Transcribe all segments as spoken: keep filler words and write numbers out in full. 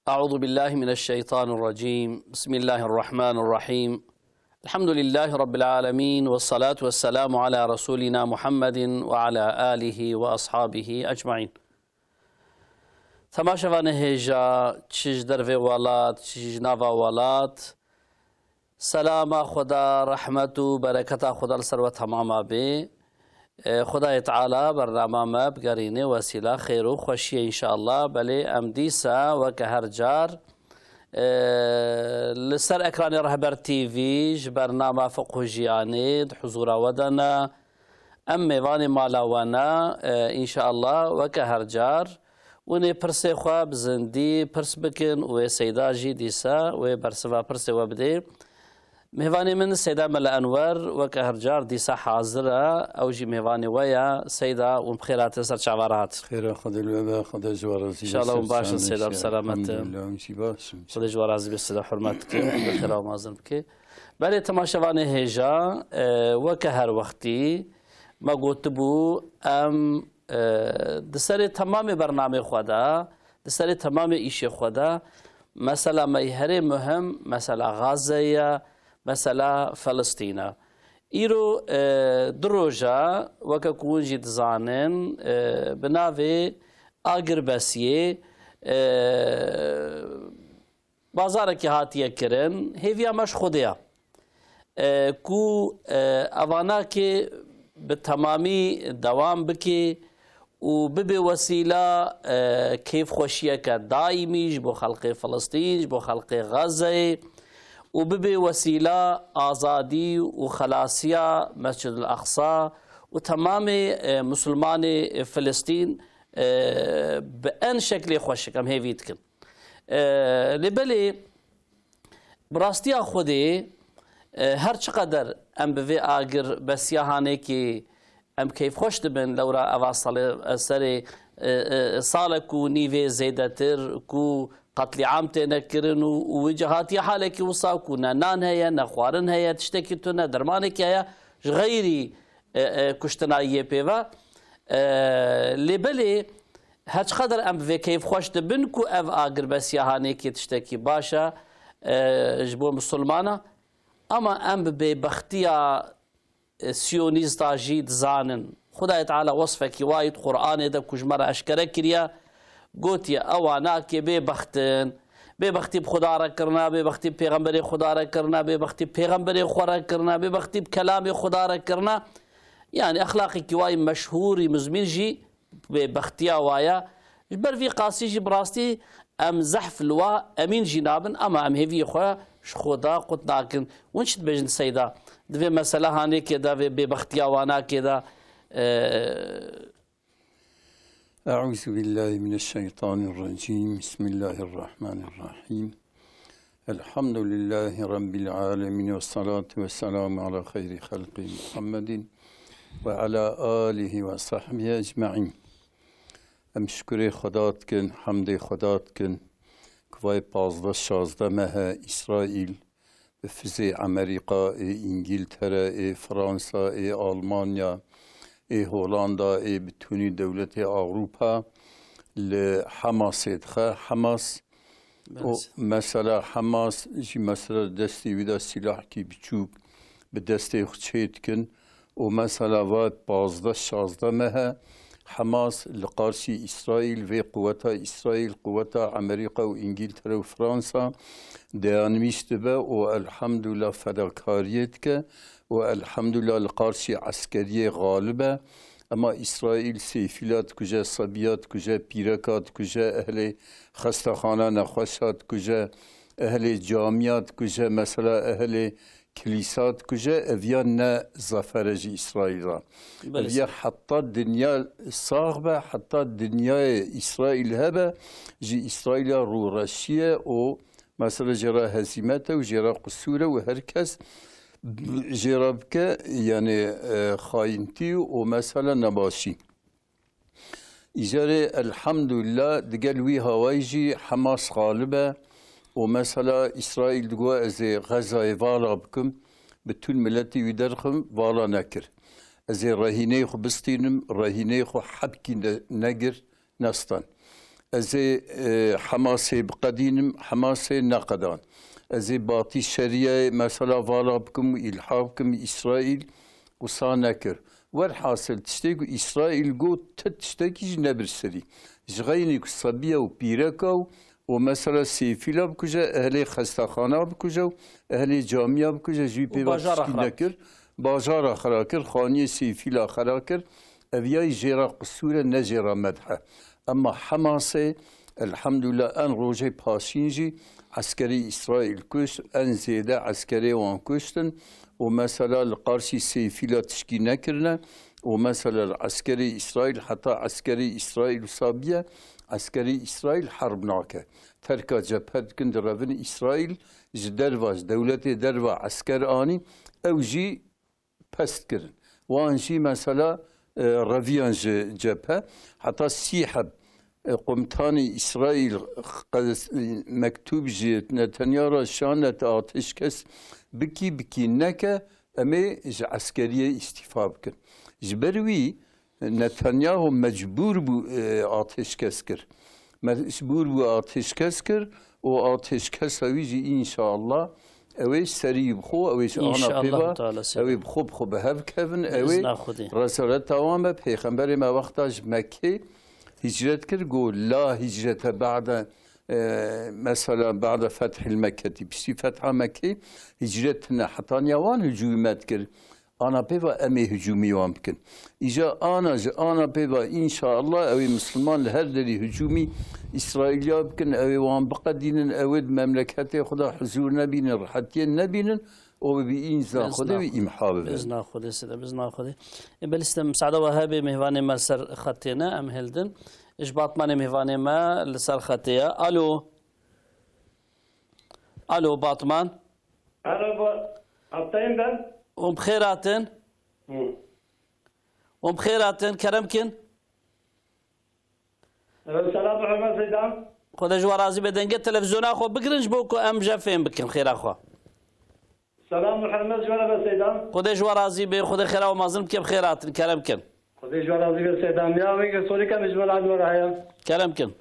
أعوذ بالله من الشيطان الرجيم. بسم الله الرحمن الرحيم. الحمد لله رب العالمين، والصلاة والسلام على رسولنا محمد وعلى آله وأصحابه أجمعين. Temaşevanê hêja, çi ji dervê welat, çi ji nava welat, selama Xweda, rehmet û bereketa Xweda li ser we temama bê. E, Xwedayê Teala bernama me bigerîne wesîla xêr û xweşiyê înşallah. Belê em dîsa weke her car, e, li ser ekranê Rehber T V ji bernama Fiqh û Jiyanê di huzûra we de ne. Em mêvanê mala we ne, e, înşallah weke her car. Hûn ê pirsê xwe bi zindî pirs bikin û wê Seyda jî dîsa wê bersiva pirsê we bidê. Mêvanê min Seyda Mele Enwer weke her car dîsa hazir e. Ew jî mêvanê we ye. Seyda, hûn bi xêr hatin ser çava re hat. Xêra Xwedê li we be, Xwedê ji we razî be. Înşallah hûn baş in, Seyda, bi selamet in. Elhamdulillah, hûn jî baş in. Xwedê ji we razî be, Seyda, hurmet dikim. Xwedê xêra we mezin bike. Belê temaşevanê hêja, e, weke her wextî me gotibû, em, e, di serê temamê bernamê xwe de, di serê temamê îşê xwe de, mesela me yî herê muhim, mesela Gaze ye, mesela Filistîn e. Îro, e, du roja, weke ku hûn jî dizanin, e, bi navê Agirbesiyê, e, bazarekî hatiye kirin, hêviya me ji Xwedê ye, e, ku, e, evanakê bi temamî dewam bike û bibe wesîla, e, kêfxweşiyeke daîmî ji bo xelkê Filistîn, ji bo xelkê Xezeyê û bibe wesîla azadî û xelasiya Mescid el Aqsa û temamê, e, Musulmanê Filistîn, e, bi en şeklê xweşik em hêvî dikin. E, lê belê, bi rastiya Xwedê, e, her çiqeder em bi vê agir besiya hanekê em keyfxweş dibin, lewra eva salê, serê, e, e, salek û nîvê zêdetir ku qetlîam têne kirin û, û wî cihatiye halekî wisa ku ne nan heye, ne xwarin heye, tiştekî tune, dermanekî heye, ji xeyrî, e, e, kuştina yê pê ve. E, lê belê, her çiqeder em bi vê keyfxweş dibin ku ev agirbesiya hanekê tiştekî baş e, e, ji bo misilmana, ama em bi bêbextiya, e, siyonîsta jî dizanin. Xwedayê Teala wesfekî wayî di Qur'anê de ku ji me re eşkere kiriye, gotiye, ewanakê bêbext in. Bêbextî bi Xweda re kirine, bêbextî bi pêxemberê Xweda re kirine, bêbextî bi pêxemberê xwe re kirine, bêbextî bi kelamê Xweda re kirine. Yanî exlaqekî wayî meşhûrî mizmîn jî bêbextiya wa ye. Ji ber vî qasî jî bi rastî em zehf li wa emîn jî nabin, ama em hêviyê xwe ji Xweda qut nakin. Hûn çi dibêjin Seyda? Di vê mesela hanekê de, vê bêbextiya wanakê de, e, Eûzubillahimineşşeytanirrecîm. Bismillahirrahmanirrahîm. Elhamdülillahirabbilâlemîn ve salatu ve selamu ala xeyrî xelqî Muhammedin ve ala alihi ve sahbihi ecmaîn. Em şukurê Xweda dikin, hemdê Xweda dikin ku vay pazdeh şazdeh meh e Îsraîl bi fizê Amerîka, ê Îngîltere, ê Fransa, ê Almanya, ê Holanda, ê bitunî dewletê Ewropa li Hamasê dixe. Hamas û mesela Hamas jî mesela destê wî de sîlahkî biçûk bi destê xwe çê dikin. Û mesela va pazdeh şazdeh meh e Hamas li qarşî Îsraîl, vê quweta Îsraîl, quweta Amerîka û Îngîltere û Fransa deyanmîş dibe û elhamdulillah fedakariyê dike û elhamdulillah li qarşî eskeriyê xalib e. Ema Îsraîl sêfîla dikuje, sebiya dikuje, pîreka dikuje, ehlê xestexana nexweşa dikuje, ehlê camiya dikuje, mesela ehlê kilîsa dikuje, ev ya ne zafer e ji Îsraîl re. Belê. Ev ya heta dinya sax be, heta dinyayê Îsraîl hebe, ji Îsraîla rûreşiye û mesela jê re hezîmet e û jê re qisûr e û her kes jê re bike, yanî, e, xayintî û mesela nebaşî. Îcarê elhamdulillah digel wî hawayî jî Hamas xalib e û mesela Îsraîl digo ez ê Xezayê vala bikim, bi tûn miletî wî derxim, vala nekir. Ez ê rehîneyê xwe bistînim, rehîneyê xwe hebkî ne-, negir, nestan. Ez ê, e, Hemasê biqedînim, Hemasê neqedan. Ez ê batî şeriyeyê mesela vala bikim û îlha bikim Îsraîl wisa nekir. Werhasil tiştê ku Îsraîl got ti tiştekî jî nebir serî. Ji xeynî ku sebiya û pîreka û, û mesela sêfîla bikuje, ehlê xestaxana bikuje û ehlê camiya bikuje, jî pê ve tiştî nekir. Bajara xera kir, xaniyê sêfîla xera kir. Ev yayî jê re qisûr e, ne jê re medh e. Ema Hemasê, elhamdulillah, en rojê paşîn jî eskerê Îsraîl kuşt, en zêde eskerê wan kuştin û mesela li qarşî sêfîla tişkî nekirine û mesela li eskerê Îsraîl, heta eskerê Îsraîl wisa biye, eskerê Îsraîl herb nake. Terka cephe dikin, direvin Îsraîl ji derva, ji dewletê derva esker anî, ew jî pest kirin. Wan jî mesela, e, reviyan ji cephe, heta sî heb, e, komutanê Îsraîl qe-, mektûb ji Netanyahu re şanet ateşkes bikî, bikî neke, em ê ji eskeriyê îstîfa bikin. Ji ber wî Netanyahu mecbûr bû, e, ateşkes kir. Mecbûr bû ateşkes kir û ateşkesa wî jî înşallah ew ê serî bi xwe, ew ê ji ana pê ve, ew ê bi xwe, bi xwe bi hev kevin, ew ê rezaleta wan be. Pêxemberê me wexta ji Mekkê hicret kir, got, "La hicrete ba'de, e, mesela ba'de fethil Mekketî." Piştî fetha Mekkê hicret tine. Hetaniya wan hicûmet kir. Ana pê ve em ê hicûmî wan bikin. Îja ana ji ana pê ve înşallah ew ê Misliman li her derî hicûmî Îsraîliya bikin, ew ê wan biqedînin, ew ê di memleketê xwe de huzûr nebînin, rihetiyê nebînin, û bi îzna Xwedê wî îmha bibin. Bi îzna Xwedê, sede, bi îzna Xwedê. Ê, belê sede, misada we hebe, mêvanê me ser xetê ne, em hildin. Ji Batmanê mêvanê me li ser xetê ye. Alo. Alo, Batman. Merhaba, hastayım ben. Hûn bi xêr hatin. Hı. Hûn bi xêr hatin, kerem kin. Ee, selam, hürmet Seydam. Xwedê ji we razî be, dengê televizyona xwe bigirin ji bo ku em jê fêm bikin xêra xwe. Selam, hürmet ji we re be Seydam. Xwedê ji we razî be, Xwedê xêra we mezin bike, bi xêr hatin, kerem kin. Xwedê ji we razî be Seydam. Ya, wê ki sorîka min ji we re heye. Kerem kin.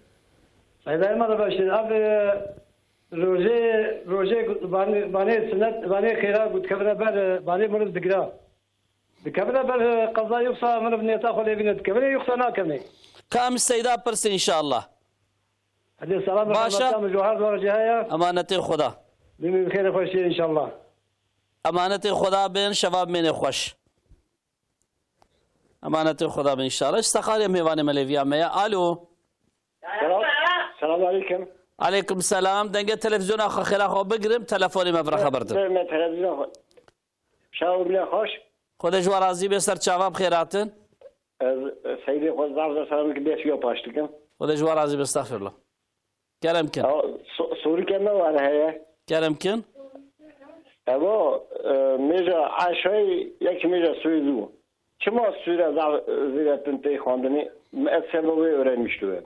Seydayê me re beşîr. Ev, e, Rojê, rojê gu-, vanê, vanê sinet, vanê xêra ku dikevine ber, e, vanê meriv digira. Dikevine ber, e, qeza yoksa meriv niyeta xwe lê bîne dikevine yoksa nakevine. Ka em Seyda pirsin inşallah. Hadi selam, Baş e. Hürmetler, min ji her dua jê heye. Emanetê Xweda. Bimî bi xêrê xweşiyê inşallah. Emanetê Xweda bin, şeva bimêne xweş. Emanetê Xweda bin inşallah. Ji Sakarya mêvanê me lêviya me ye. Alo. Selam. Selam aleyküm. Aleyküm selam. Dengê televizyona xwe xêra xwe bigirim, telefonê me vira xeber din. Be, me televizyona xwe. Şev bile xweş. Xwedê ji we razî be, ser çava bi xêr hatin. Ez, e, Seydê xwe zaf zaf selam ki beş yo paş dikim. Xwedê ji we razî be, estağfirullah. Kerem kin. Ya, so-, sorîke me were heye. Kerem kin. Evo, e, mêja eşay, yek mêja sûrî zû. Çima sûre zaf, e, zêdetin tê xwendinê? Ez seba wê öğrenmiş dûye.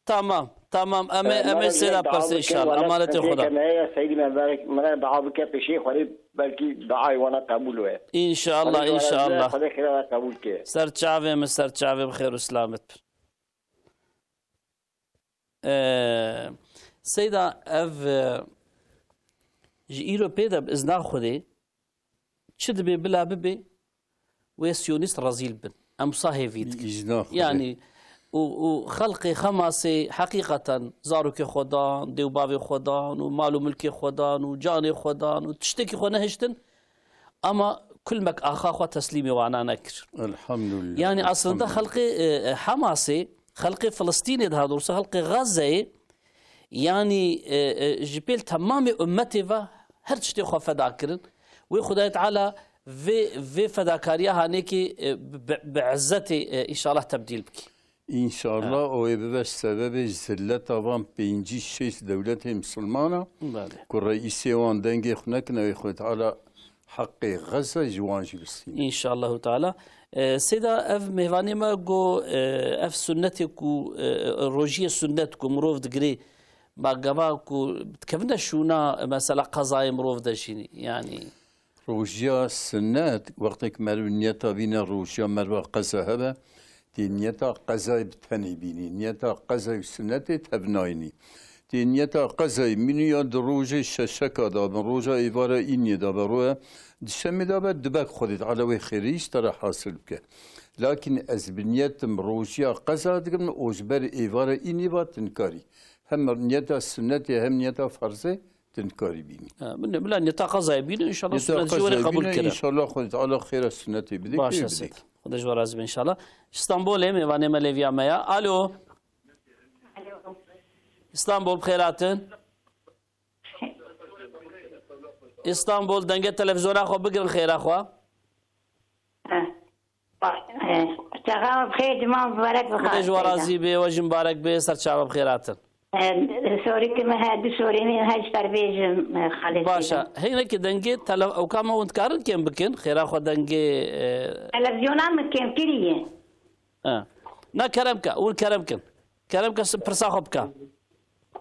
Tamam, tamam. Em ê, em ê sêda perse inşallah. Emanetê Xweda. Me heye Seydî me berek, me re dua bike pêşê Xwedê belkî duayê wana qebûl we. İnşallah, inşallah. Xwedê xêra we qebûl ke. Ser çavê min, ser çavê min, xêr û selamet bir. Ee, Seyda, ev, e, ji îro pê de bi izna Xwedê çi dibe bila bibe, wê siyonîst rezîl bin. Em wisa hêvî dikin. Îzna Xwedê. Yanî, û, û xelqê Xemasê heqîqeten zarokê xwe dan, dê û bavê xwe dan û mal û milkê xwe dan û canê xwe dan û tiştekî xwe nehiştin. Ama kulmek axa xwe teslîmê wana nekir. Elhamdülillah. Yani aslında elhamdülillah. Xelqê, e, e, Hamasê, xelqê Filistînê daha doğrusu, xelqê Gazeyê, yani, e, e, ji pêl temamê ummetê ve her tiştê xwe feda kirin. Wê Xwedayê Teala vê, vê fedakariya hanêkê, e, bi, bi izzetê, e, inşallah tebdîl bikî. İnşallah, ha. O ê bibe sebebê zilleta van pêncî şeş dewletê misilmana, belê, ku reîsê wan dengê xwe nekin, ew ê Xwedê Teala heqê Xezze ji wan jî bistîne. İnşallahu Teala. E, Seyda, ev mêvanê me got, e, ev sunnetê ku, e, rojiyê sunnet ku mirov digirê, ma gava ku dikevine şûna, mesela qezayê mirov de jî, yani. Rojiya sinnet, wextê ku meriv niyeta vîne rojiya meriva qeza hebe, Tê niyeta qezayê bi tenê bînî. Niyeta qezayê û sunnetê tevnayînî. Tê niyeta qezayê mînî ya di rojê şeşeka de bin, roja êvara îniyê de be, roya dişemê de be, dibek Xwedê Teala wê xêrî ji te re hasil bike. Lakin ez bi niyetim rojiya qeza dikim û ji ber êvara înî ve tinkarî. Hem niyeta sunnetê hem niyeta ferzê tinkarî bînî. Ha, bila, bila niyeta qezayê bînî, înşallah Niyeta sunnet jî were qezayê qebûl bînî, kire. Înşallah Xwedê Teala xêra sunnetê bidê, Baş kê e bidê. Seyda. Xwedê ji we razî be înşallah. Ji Stenbolê mêvanê me lêviya me ya. Alo. Alo. Stenbol bi xêr hatin. Stenbol, dengê televîzyona xwe bigirin xêra xwe. Eh, eh, çaxa bi xêr, cuma mubarek bi Xwedê ji we xatirê de. Razî be, we jî mubarek be, ser çava bi xêr hatin. Eh, sorî ki me he, du sorî min he ji te re bêjim, eh, Xalê Baş e. Seyda. Hênekî dengê tele-, ewka me hûn dikarin kêm bikin, xêra xwe dengê, eh, Televîzyona min kêm kiriye. Ha. Na kerem ke, hûn kerem kin. Kerem ke pirsa xwe bike.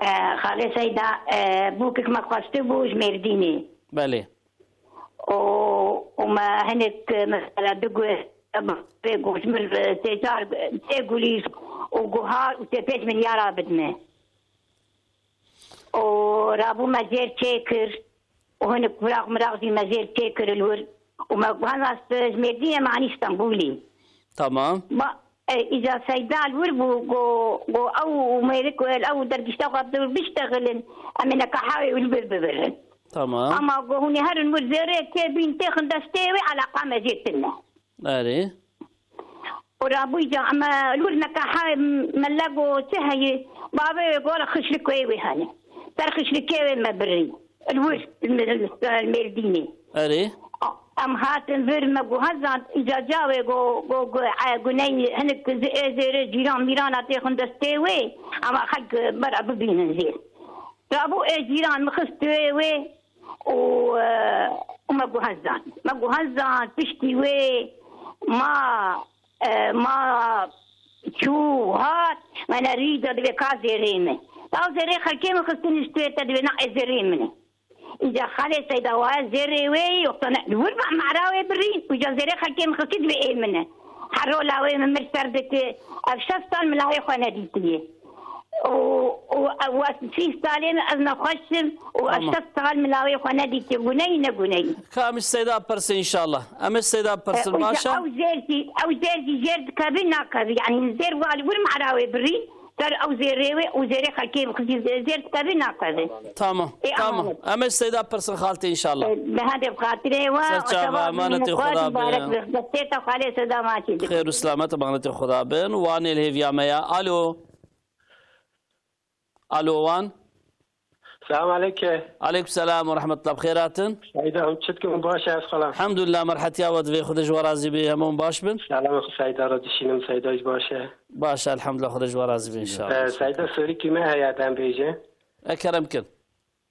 E, Xalê Seyda, e, bûkek me xwestibû ji Mêrdînê. Belê. Û, û me hinek, mesela, du gu-, pê got, ji min, e, sê çar, sê gulî û guhar û sê pênc milyara bidime. û rabû me zêr çêkir û hinek firaq miraq jî me zêr çêkir li wir û me guhana ji Mêrdînê me anî Stenbûlê. Tamam. Ma, e, îca Seyda li wir bû, go, go ew û mêrik û ew dergîşta xwe bi wir biştexilin, em ê neka hawê li wir bibirin. Tamam. Ama go hûn ê herin wir zêrê tê bîn têxin destê wê, eleqa me jê tune. Erê. Û rabûyî ca, em li wir neka he mele go çi heye, bavê wê gore xişlikê wê hene. Ser xişlikê wê me birî. Li wir, li Mêrdînê. Erê. Em hatin vir me guhezand, îca cawê go, go, go, e, guneyî hinek zi-, ê zêrê cîran mîrana têxin destê wê, ama xelk bera bibînin zêr. Rabû ê cîran min xist wê wê û, e, û me guhezand. Me guhezand piştî wê ma, e, ma çû hat, me ne rî de divê ka zêrê min. Ew zêrê xelkê min xistin ji tê te divê na ê zêrê min e. Îca Xalê Seyda waye zêrê wê yoksa ne? Li wir me mehra wê birî, îca zêrê xelkê min xistî divê ê min e. Herola wê min mir ser dike. Ev şeş sal milayê xwe nedîtiye. Û, û ev sî salê min ez nexweş im û ev Tamam. şeş sal milayê xwe nedîtiye. Guneyî ne guneyî. Ka em ji Seyda pirsin înşallah. Em ji Seyda pirsin, E, baş e? Ew zêr jî, ew zêr jî jêr dikevî nakevî. Yanî zêr wa li wir mehra wê birî. Ser ew zêrê wê û zêrê xelkê bixizî zêr dikevî nakevî. Tamam, Ê, tamam. Amanet. Em ê Seyda pirsin xaltê înşallah. Ê, bi hevdê bi xatirê we, Ser çava, emanetê Xweda be. Mubarek be. Destê te xalê Seyda maçî. Xêr û selamet, emanetê Xweda bin. Wanê li hêviya me ya. Alo. Alo, Wan. Selam aleyke. Aleykum selam ve rahmetullah. Bi xêr hatin. Seyda, hûn çi dikin, baş e, ez xala? Elhamdülillah, merhetiya we divê, Xwedê ji we razî be, hemû baş bin. Selam, Seyda, re dişînim, Seyda, ji baş e. Baş, elhamdülillah, Xwedê ji we razî be, inşallah. E, Seyda, sorîkî me heye, dem bêje. E, kerem kin.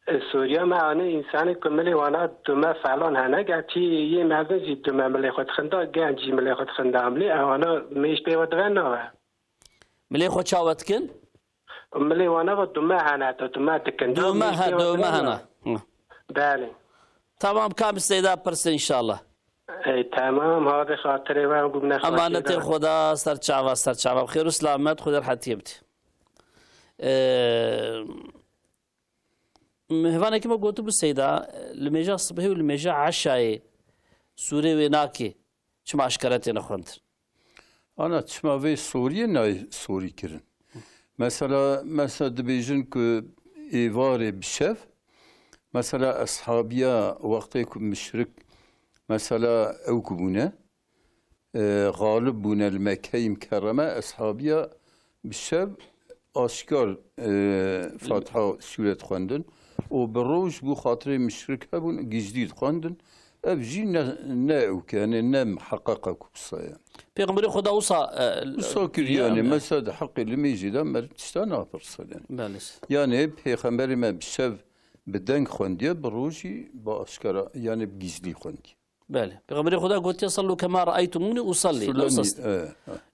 E, Sûriya me ane, însanê ku milê wana dume falan hene, gerçî yê mezin jî dume milê xwe dixinda, genc jî milê xwe dixinda, milê ewana mêj pê ve dive nave. Milê xwe çawe dikin? Milê wana ve dume hene, heta dume dikin. Dume Mêj he, pê ve dume dive hene. nave. Hı. Belê. Tamam, kam Seyda pirsin inşallah. Ey, tamam, hadi xatirê we, gumne xatirê Emanetê we. Xweda, ser çava, ser çava. Xêr û selamet, Xwedê rehetiyê bidî. Ee, Mêvanekî me gotibû Seyda, li mêja sibhê û li mêja eşayê sûrê wê nakê, çima eşkere têne xwendin? Ana çima vê soriyê nayê sorî kirin? Mesela, mesela dibêjin ku êvarê bi şev, mesela eshabiya wextê ku müşrik, mesela ew ku bûne, e, xalib bûne li Mekkeyê Mikerreme, eshabiya bi şev aşkar, e, Fatiha sûret xwendin û bi roj bû xatirê müşrik hebûn, gizlî dixwendin. Ev jî ne, ne ew ke, yani ne miheqeq e ku qisa ye. Pêxemberê Xweda wisa, e, Wisa kiriye, yani, yani. Mesela di heqê limêjê de meriv tişta napirse, yani. Belê. Yani Pêxemberê me bi şev bi deng xwendiye, bi rojî bi aşkara, yani bi gizlî xwendiye. Belê. Pêxemberê Xweda gotiye, "Sallu kema raeytumûnî usallî." Sulani, Wisa e, e.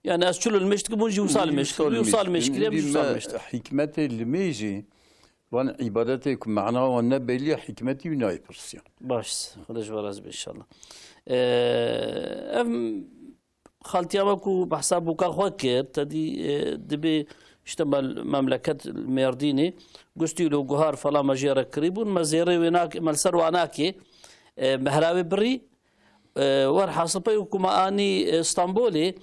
Yani ez çilo limêj dikim, hûn jî wisa limêj dikin. Wisa limêj dikin, wisa limêj dikin. Hikmetê limêjê, van îbadetê ku mana wan ne belî ye, hikmetî wî nayê pirsiyan. Baş, Xwedê ji we razî be inşallah. Ee, ev Xaltiya me ku behsa bûka xwe kir, te dî, e, dibê işte me, memleket Mêrdînê, gustî lo guhar falan me jê re kirî bûn, me zêrê wê nak-, me li ser wanakê, e, mehra wê birî, e, werhasil pey ku me anî, e, Stenbolê,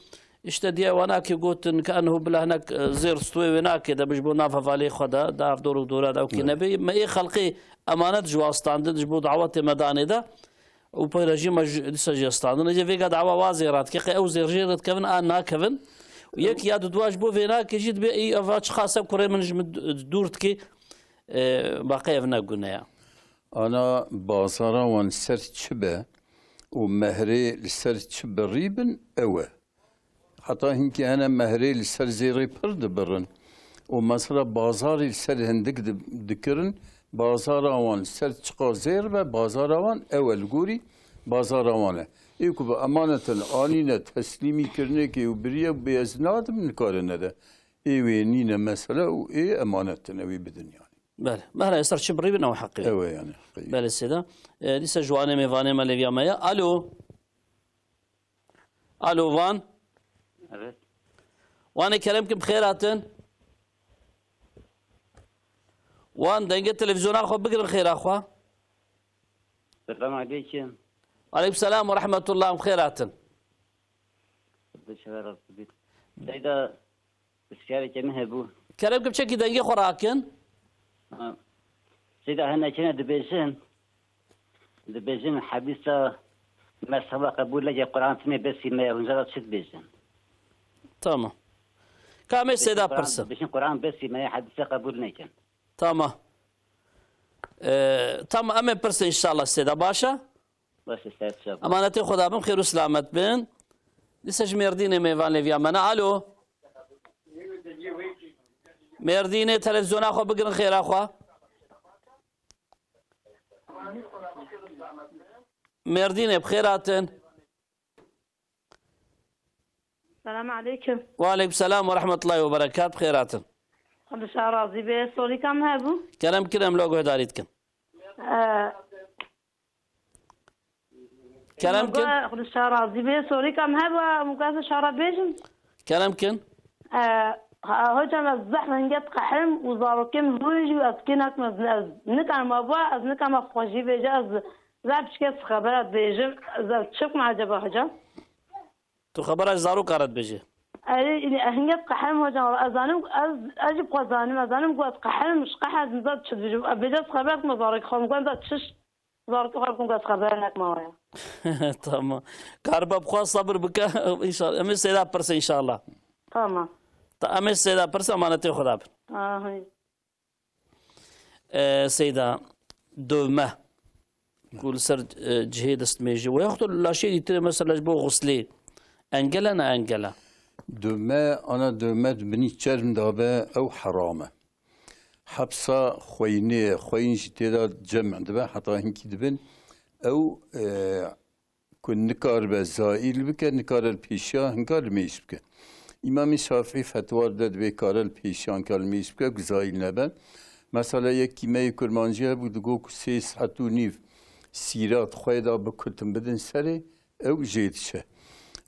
işte diye wanakê gotin ke enho bila hinek, e, zêr stûyê wê nakê de bi ji bo nav hevalê xwe de, dar dor û dora de ew kê Evet. nebê. Me ê xelqê emanet ji wan standin, ji bo dawetê me danê de. Û peyre jî me ji, dîsa jê standin. Ece vêga dawa wa zêra dike, qey ew zêr jê re dikevin, an nakevin. Û yek ya dudwa ji bo vê nake jî dibê, î, eva çiqas e kurê min ji min d-, dûr dikê, e, baqey ev ne gune ya. Ana bazara wan ser çi be û mehrê li ser çi birî bin, ew e. Heta hinkî hene mehrê li ser zêrê pir dibirin. Û mesela bazarê li ser hindik di-, dikirin, bazara wan li ser çiqa zêr be, bazara wan ew e li gorî bazara wan e. Ê ku bi emanetin anîne, teslîmî kirinekê û biriye bê ez nadim, nikare nede. Ê wê nîne mesele û ê emanetin, ew ê bidin yani. Belê. Mehra ser çi birî bin ew heqî. Ew e yani. Belê sêda. E, dîsa ji wanê mêvanê me lêviya me ye. Alo. Alo, Van. Evet. Wanê kerem kim xêr hatin. Wan dengê televîzyona xwe bigirin xêra xwe. Selam aleyküm. Aleyküm selam ve rahmetullah, em xêr hatin. Dışarı bir. Seyda, pisyareke min hebû. Kerem kim çekî dengê xwe rakin. Ha. Seyda, hinekine dibêjin, dibêjin hedîsa mezheba qebûl neke, Quran tenê besî me ye, hûn jara çi dibêjin? Tamam. Ka em ê Seyda pirsin. Dibêjin Quran besî me ye, hedîsa qebûl nekin. Tamam. Ee, tamam, em ê pirsin inşallah Seyda, baş e? Baş e, ser çav. Emanetê Xweda bin, xêr û selamet bin. Dîsa ji Mêrdînê mêvan lêviya me ne. Alo. Mêrdînê, televîzyona xwe bigirin xêra xwe. Mêrdînê, bi xêr hatin. Selam aleyküm. Ve aleyküm selam ve rahmetullahi ve berekat. Bi xêr hatin. Xwedişa razî be. Sorîka min hebû. Kerem kirin, em lo guhdarî dikin. Ee, Kerem kin. Xwedişa razî be. Sorîka min hebû, mukase şara bêjim. Kerem kin. Ee, ha, hocam, ez zehf hinget qehrim û zarokê min hûn jî ez kê nakim, ez, ez nikarim abû, ez nikarim xwe jî bêje, ez zehf piçke xebera dibêjim. Ez çi bikim acaba hocam? Tu xebera ji zaroka re dibêjî? Erê, hinget qehrim hocam, ez zanim, ez, ez jî bi xwe zanim, ez zanim ku ez qehrim, ji qehra ez nizam çi dibêjim. Ez bêje ez xeber dikim zarokê xwe, min got ez çi zarokê xwe bikim, ez xeber nekim awaya. Tamam. Kariba bi xwe sabir bike, inşallah. Em ê Seyda pirsin inşallah. Tamam. Ta em ê Seyda pirsin, emanetê Xweda bin. Ahî. E, Seyda, dövme. Ku li ser, e, cihê destmêjê. Ve yaxud laşê dîtirê mesela ji bo xuslê. Engel e, ne engel e? Dövme, ana dövme di binî çerm de be, ew heram e. Hepsa xweyinê ye. Xweyîn jî tê de cem dibe, heta hinkî dibin. Ew, e, ku nikaribe zaîl bike, nikare li pêşiya hinka limêj bike. Îmamê Şafîî fetwa dide, divê kare li pêşiya hinka limêj bike ku zaîl nebe. Mesela yekî me yê kurmancî hebû, digot ku sê saet û nîv sîrat xwe da bikutin bidin serê, ew jê diçe.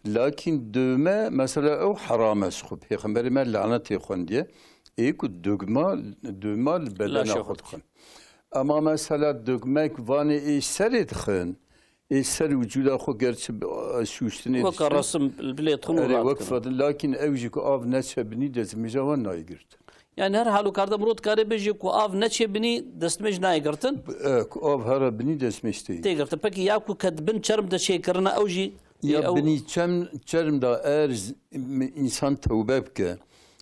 Lakîn dövme, mesela ew heram e ji xwe. Pêxemberê me lanetê xwendiye. Ê ku dogma, dogma li bedena xwe dixin. Ema mesela dogmek vanê ê serê dixin, ê ser wicûda xwe ger çi bi, e, şûştinê Weke diştin. Resim li bilê dixin û Erê, wek radixin. Fadil, lakin ew jî ku av neçe binî destmêja wan nayê girtin. Yani her halûkarda mirov dikare bêje ku av neçe binî destmêj nayê girtin? E, ku av here binî destmêj tê. Tê girtin. Peki ya ku ke di bin çerm de çêkirine ew jî, Ya e, ew binî çem-, çerm da eğer z-, m-, însan tewbe bike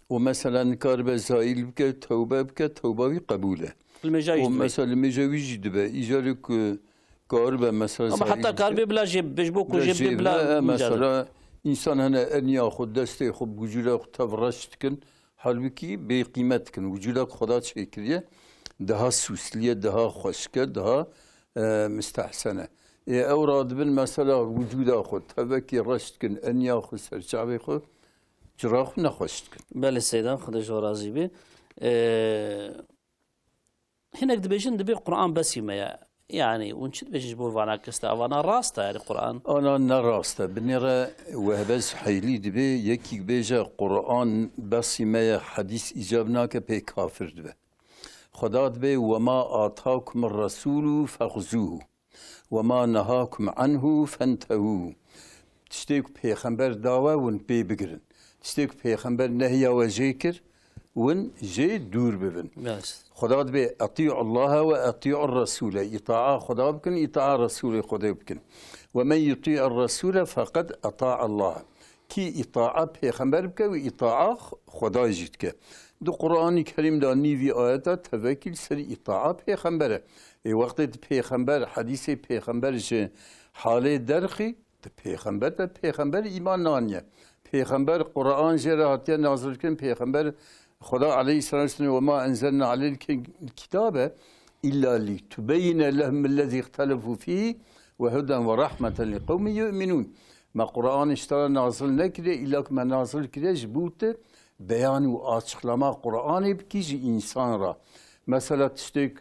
û mesela nikaribe zaîl bike, tewbe bike, tewba wî qebûl e. Limêja wî Û jî dibe. Mesela limêja wî jî dibe. Îcarê ku karibe mesela Ama zaîl heta bike. Karibe bila jê, ji bo ku Bila jê jê bê bila bile, e, micadele. Mesela însan hene eniya xwe, destê xwe, bi wicûda xwe tev reş dikin. Halbûkî bêqîmet dikin. Wicûda ku Xweda çêkiriye, daha sûsliye, daha xweşik e, daha, e, mistehsen e. Ê ew radibin mesela wicûda xwe, tevekî reş dikin, eniya xwe, serçavê xwe, cira xwe nexweş dikin. Belê Seyda, Xwedê ji we razî bê. E, Hinek dibêjin, dibê Quran besî me ye. Yani, hûn çi dibêjin ji bo vana kista? Vana rast e, yani, Quran. Ana ne rast e. Binêre Wehbe Suheylî dibê, yekî bêje, Quran besî me ye, hadîs îcab nake, pê kafir dibe. Xweda dibê, "Wema atakum resûlû fexzûhû." "Wema nehakum anhu fentehû." Tiştê ku pêxember da we, hûn pê bigirin. Tiştê ku pêxember nehiya we jê kir, hûn jê dûr bibin. Rast. Xweda dibê, "Etî'u Allahe ve etî'u Resûle." Îtaa Xweda bikin, îtaa Resûlê Xwedê bikin. "Ve men yutî'ir Resûle feqed eta'a Allah." Kî îtaa pêxember bike, wî îtaa Xwedayê jî dike. Di Quranî Kerîm de nîvî ayeta tevekî li ser îtaa pêxember e. Ê wextê tu pêxember, hedîsê pêxember ji halê derxî, tu pêxember te, pêxember îman naniye. Pêxember Quran jê re hatiye nazilkirin, pêxember Xweda aleyhisselam dibêje, "Ve ma enzelna aleyke kitabe illa li tubeyyine lehum ellezî ihtelefu fîhî ve huden ve rahmeten li qewmin yu'minûn." Me Quranê ji te re nazil nekiriye, îlla ku me nazil kiriye ji bo te beyan û açıklama Quranê bikî ji însan re. Mesela tiştek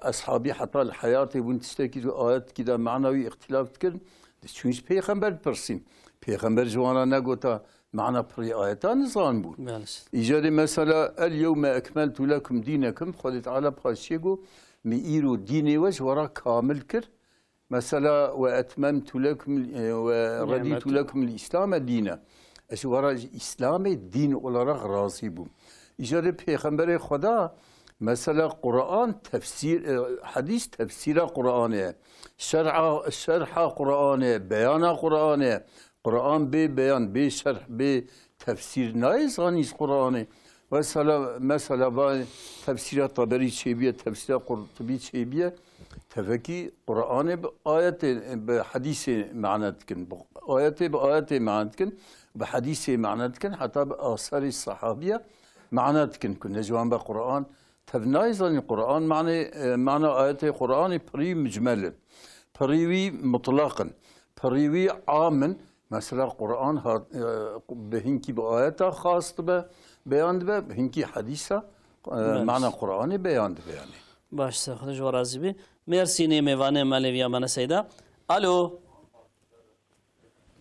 eshabî heta li heyatê bûn, tiştekî ji ayetkî de mana wî îxtîlaf dikirin, diçûn ji pêxember dipirsîn. Pêxember ji wan re negota, mana pirî ayeta nizan bû. Belê. Îcarê mesela, "El yewme ekmeltu lekum dînekum", Xwedê Teala paşiyê got, "Min îro dînê we ji we re kamil kir." Mesela, "Ve etmemtu lekum, e, ve reditu lekum l-Îslame dîne." Ez ji we re ji Îslamê dîn olarak razî bûm. Îcarê pêxemberê Xweda, mesela, Quran tefsîr, e, hedîs tefsîra Quranê ye. Şer'a, şerha Quranê ye, beyana Quranê ye. Quran bê beyan, bê şerh, bê tefsîr nayê zanîn ji Quranê. Mesela, mesela va tefsîra Teberî çêbiye, tefsîra Qurtubî çêbiye, tevekî Quranê bi ayetê, bi hedîsê mane dikin. Bi ayetê, bi ayetê mane dikin, bi hedîsê mane dikin, heta bi asarê sahabiye mane dikin. Ku ne ji wan be Quran tev nayê zanîn. Quran manê, e, mana ayetê Quranê pirî mucmel in. Pirî wî mutlaq in. Pirî wî am in. Mesela Quran hat, e, bi hinkî bi ayeta xas dibe, beyan dibe, bi hinkî hedîsa, e, Baş. mana Quranê beyan dibe yani. Baş, Xwedê ji we razî be. Mêrsînê mêvanê me lê viya me ne Seyda. Alo.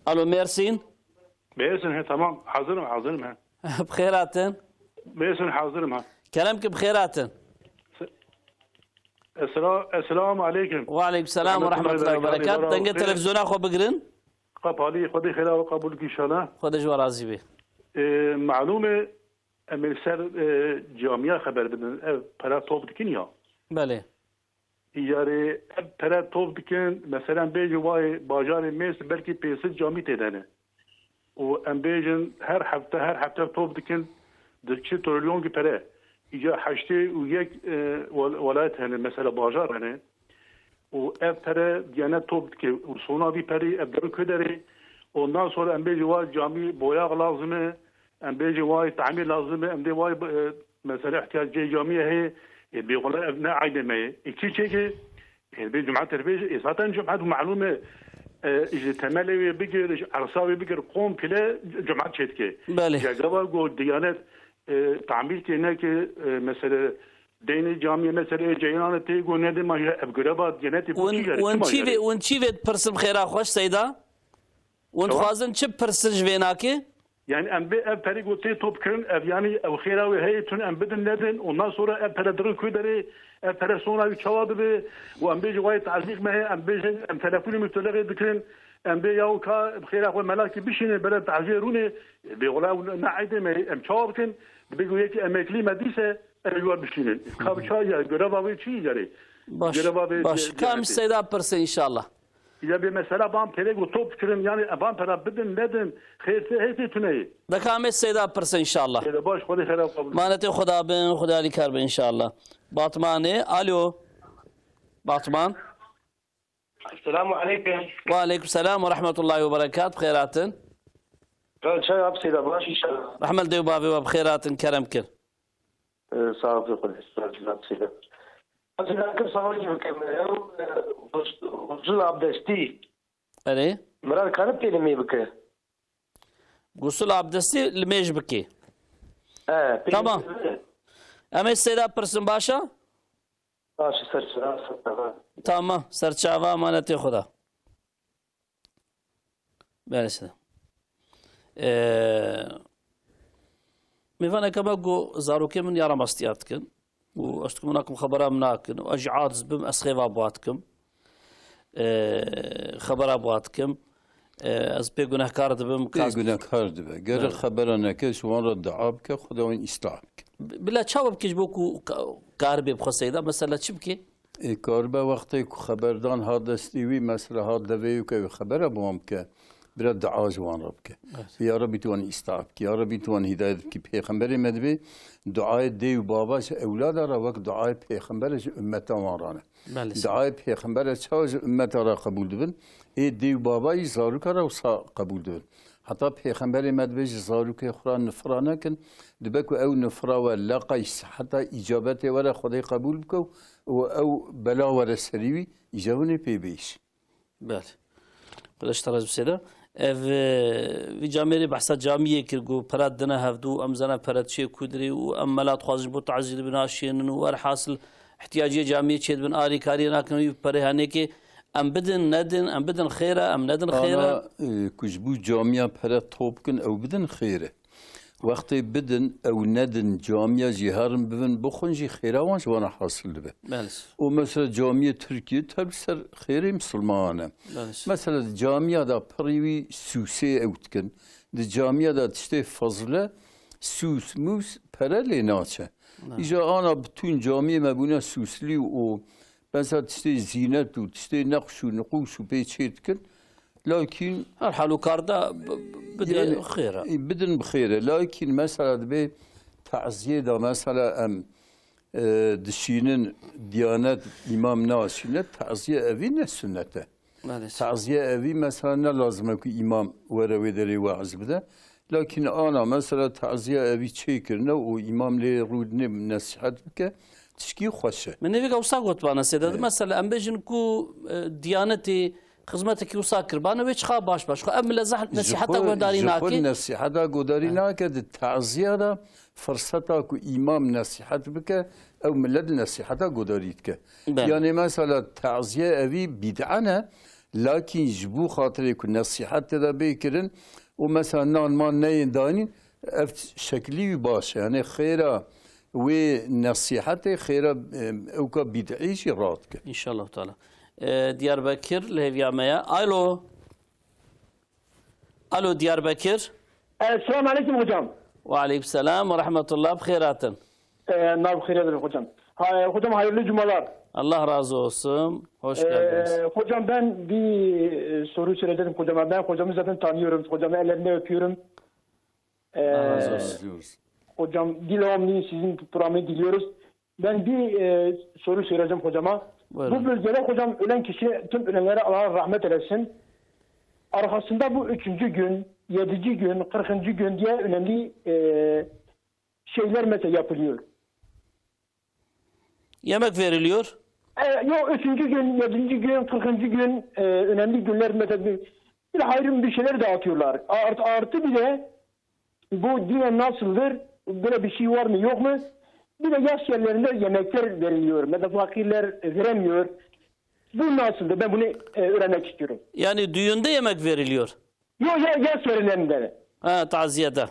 Alo, Mêrsîn. Bêsin he, tamam. Hazırım, hazırım he. Bi xêr hatin. Bêsin, hazırım ha. Kerem ki bi xêr hatin. Esra-, Esselamu Aleyküm. Ve aleyküm selam ve rahmetullahi ve berekat. Dengê televizyona xwe bigirin. Qapalî, Xwedê xêra we qebûl bike înşallah. Xwedê ji we razî be. Ee, malûm e, em ê li ser, e, camiya xeber bidin. Ev pera top dikin ya. Belê. Îcarê ev pere top dikin, meselen bêjin vay bajarê Mêrs belkî pênc sed camî tê de ne. Û em bêjin her hefte, her hefte top dikin, di çi trilyonkî pere. Îca heştê û yek, e, wel-, welayet hene, mesela bajar hene. Û ev pere diyene top dike. Û sona vî perî ev derin ku derê. Ondan sonra em bêjin vay camî boyax lazim e. Em bêjin vay tamîr lazim e. Em dê vay, e, mesela ihtiyacê camiyê heye. E, bê wele ev ne eydê me ye. E, çi çêke? E, bê cumat terbê, e, zaten cumat malûm e. E, ji temelê wê bigir, ji ersa wê bigir, komple cumat çêdike. Belê. Cegava got Diyanet, e, tamîr kê neke, e, mesela deynê camiyê, mesela ê ceyranê tê got nedê ma ya ev greva Diyanetê got Hûn, çi jere, hûn çima çi jere? Vê, hûn çi vê dipirsin xêra xweş Seyda? Hûn Tamam. dixwazin çi pirsin ji vê nakê? Yani em bê ev perê ku tê top kirin, ev yani ev xêra wê heye tun em bidin nedin, ondan sonra ev pere dirin ku derê, ev pere sona wî çawa dibe, û em bêjin wayê tazîq me heye, em bêjin em telefonê min tolexê dikin, em bê yaw ka xêra xwe melakî bişînin, bere tazî rûnê, bê wala ew ne eydê me, em çawa bikin, dibê ku yekî emeklî me dîse, em ê wê bişînin. Ka bi çawa ya, göreva wê çi yarê? Baş, Göreva wê baş. Ka em ji Seyda pirsin inşallah. Ya bê mesela van perê ku top kirin, yani van pera bidin, nedin, xêr tê, hê tê tune ye. Deka em ê Seyda pirse inşallah. Seyda baş, Xwedê xêra xwe bide. Manetê Xweda bin, Xwedê alîkar bin inşallah. Batmanê, alo. Batman. Esselamu aleykum. Ve aleykum selam ve rahmetullahi ve berekat. Bi xêr hatin. Kal çay ap Seyda baş inşallah. Rahmet dê û bavê we bi xêr hatin, kerem kir. Ee, sağ ol, Xwedê razî be, Seyda. Ez nakim sawalekî bikim. Ew, e, gusl, gusl abdestî. Erê. Miran karin tê limê bike? Gusl abdestî limê jî bike. E, pê Tamam. Em ê Seyda pirsin, baş e? Baş, ser çava, ser çava. Tamam, ser çava, emanetê Xweda. Belê sede. Ee, mêvaneke me got, zarokê min ya ramastiya dikin. Û ez dikim, nakim xebera min nakin. Û ez jî aciz bim, ez xêva bi wa dikim. Ee, xebera bi wa dikim. Ee, ez pê gunehkar dibim. Pê kas- gunehkar dibe. Gere Evet. xebera neke, ji wan re dua bike, Xweda wan îslah bike. Bi-, bila çawa bike ji bo ku ka-, karibê bixwe seyda? Mesela çi bike? Ê, karibe wextê ku xeberdan hat destê wî, mesela hat devê wî ke wî xebera bi wan bike, bira dua ji wan re bike. Evet. Ya Rebî tu wan îslah bike, ya Rebî tu wan hidayet bike. Pêxemberê me dibê duayê dê û bava ji ewlada re wek duayê pêxembere ji ummeta wan re ne. Belê. Duayê pêxembere çawa ji ummeta re qebûl dibin? Ê dê û bava yî zaroka re wisa qebûl dibin. Heta pêxemberê me dibê ji zarokê xwe re nifira nekin, dibe ku ew nifira we leqay siheta îcabetê we re Xwedê qebûl bike û ew bela were serî wî, îca winê pê bêj. Belê. Xwedê ji te razî bise de. Ev, e, vî camêrê behsa camiyê kir, got, pere dine hevdû, em zana pere çê kudirê û em mela dixwazin ji bo tazî dibin aşênin û werhasil ihtiyaciyê camiyê çêdibin, alîkariyê nakin wî perê henêkê. Em bidin, nedin, em bidin xêr e, em nedin xêr e. Ana, e, ku ji bo camiya pere top bikin, ew bidin xêr e. Wextê bidin, ew nedin, camiya jî herin bibin, bixwin jî xêra wan ji wana hasil dibe. Belê. Û mesela camiyê Tirkiyê tev li ser xêrê misilmanan e. Belê. Mesela di camiya de pirî wî sûsê ew dikin. Di camiya de tiştê fezle sûs, mûs, pere lê naçe. Belê. Îja ana bitûn camiyê me bûne sûslî û mesela tiştê zînet û tiştê neqş û niqûş û pê çê dikin. Lakin Her hal û karda b-, b-, bidê yani, xêr e. e, bidin bi xêr e. Lakin mesela dibê taziyê de mesela em, e, dişînin diyanet, îmam naşîne, taziye evî ne sunnet e. Maalesef. Taziye evî mesela ne lazim e ku îmam were wê derê weaz bide. Lakin ana mesela taziye evî çêkirine û îmam lê rû nê nesihet bike, tişkî xweş e. Min nêvîka wisa gotibana sêde. Evet. Mesela em bêjin ku, e, Diyanetê xizmetekî wisa kiribana, wê çiqa baş baş. Xwe ev mile zeh-, Ji nesîheta xwe, guhdarî ji xwe nake. Nesîheta guhdarî Evet. nake, di taziya de firseta ku îmam nesîhet bike, ew milet nesîheta guhdarî dike. Belê. Yani mesela taziye evî bid'a ne, lakin ji bo xatirê ku nesîhet tê de bê kirin û mesela nan man neyên danîn, ev şeklî wî baş e. Yani xêra wê nesîhetê, xêra, em, ewka bid'î jî radike. İnşallah Teala. E, Diyarbekir li hêviya me ye. Alo. Alo Diyarbekir. E, selamun aleyküm hocam. Ve aleyküm selam ve rahmetullah. Bi xêr hatin. E, nav xêre verin hocam. Ha, hocam hayırlı cumalar. Allah razı olsun. Hoş E, geldiniz. Hocam ben bir, e, soru soracaktım hocama. Ben hocamı zaten tanıyorum. Hocamı ellerinden öpüyorum. E, Allah razı olsun. Hocam devamlı sizin programı dinliyoruz. Ben bir, e, soru soracağım hocama. Buyurun. Bu bölgede hocam ölen kişi, tüm ölenlere Allah rahmet eylesin. Arkasında bu üçüncü gün, yedinci gün, kırkıncı gün diye önemli, e, şeyler mesela yapılıyor. Yemek veriliyor. E, yok, üçüncü gün, yedinci gün, kırkıncı gün, e, önemli günler mesela bir, bir hayır bir şeyler dağıtıyorlar. Art-, artı bir de bu dinen nasıldır? Böyle bir şey var mı, yok mu? Bir de yas yerlerinde yemekler veriliyor. Mesela fakirler veremiyor. Bu nasıldır? Ben bunu, e, öğrenmek istiyorum. Yani düğünde yemek veriliyor. Yok, ya, yas yerlerinde. Ha, taziyede.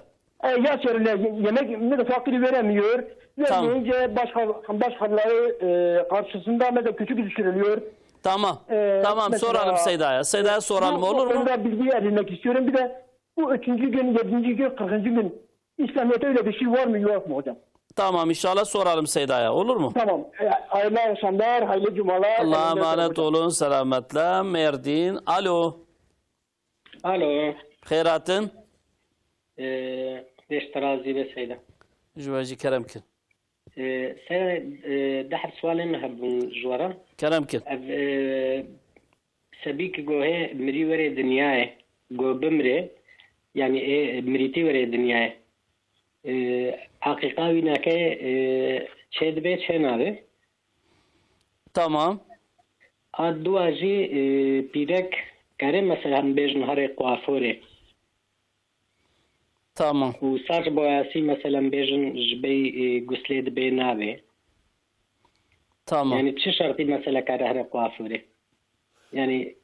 E, yas yerine ye-, yemek, ne de fakiri veremiyor. Tamam. Vermeyince başka, başkaları, e, karşısında mesela küçük düşürülüyor. Tamam. E, Tamam, mesela soralım Seyda'ya. Seyda'ya soralım, bu, bu olur mu? konuda bilgi edinmek istiyorum. Bir de bu üçüncü gün, yedinci gün, kırkıncı gün İslamiyet'te öyle bir şey var mı, yok mu hocam? Tamam, inşallah soralım Seyda'ya. Olur mu? Tamam. E, hayırlı akşamlar, hayırlı cumalar. Allah'a Ellerinden emanet öpüyorum. olun, selametle. Merdin. Alo. Alo. Xêr hatin. Ee, Dêş terazî be Seyda. Ji we jî kerem kir. Ee, Seyda, e, deh sualên min hebûn ji we re. Kerem kir. Ev, e, sebî ki gohê mirî were dinyayê, go bimre, yani ê mirîtî were dinyayê. E, Eqîqa wî nake, e, çê dibe, çê nabe? Tamam. A dua jî, e, pîrek kare mesela em bêjin herê kuaforê. Tamam. Û saç boyasî mesela em bêjin ji bey, e, guslê dibe nabe. Tamam. Yani çi şertî mesela kare here kuaförê? Yani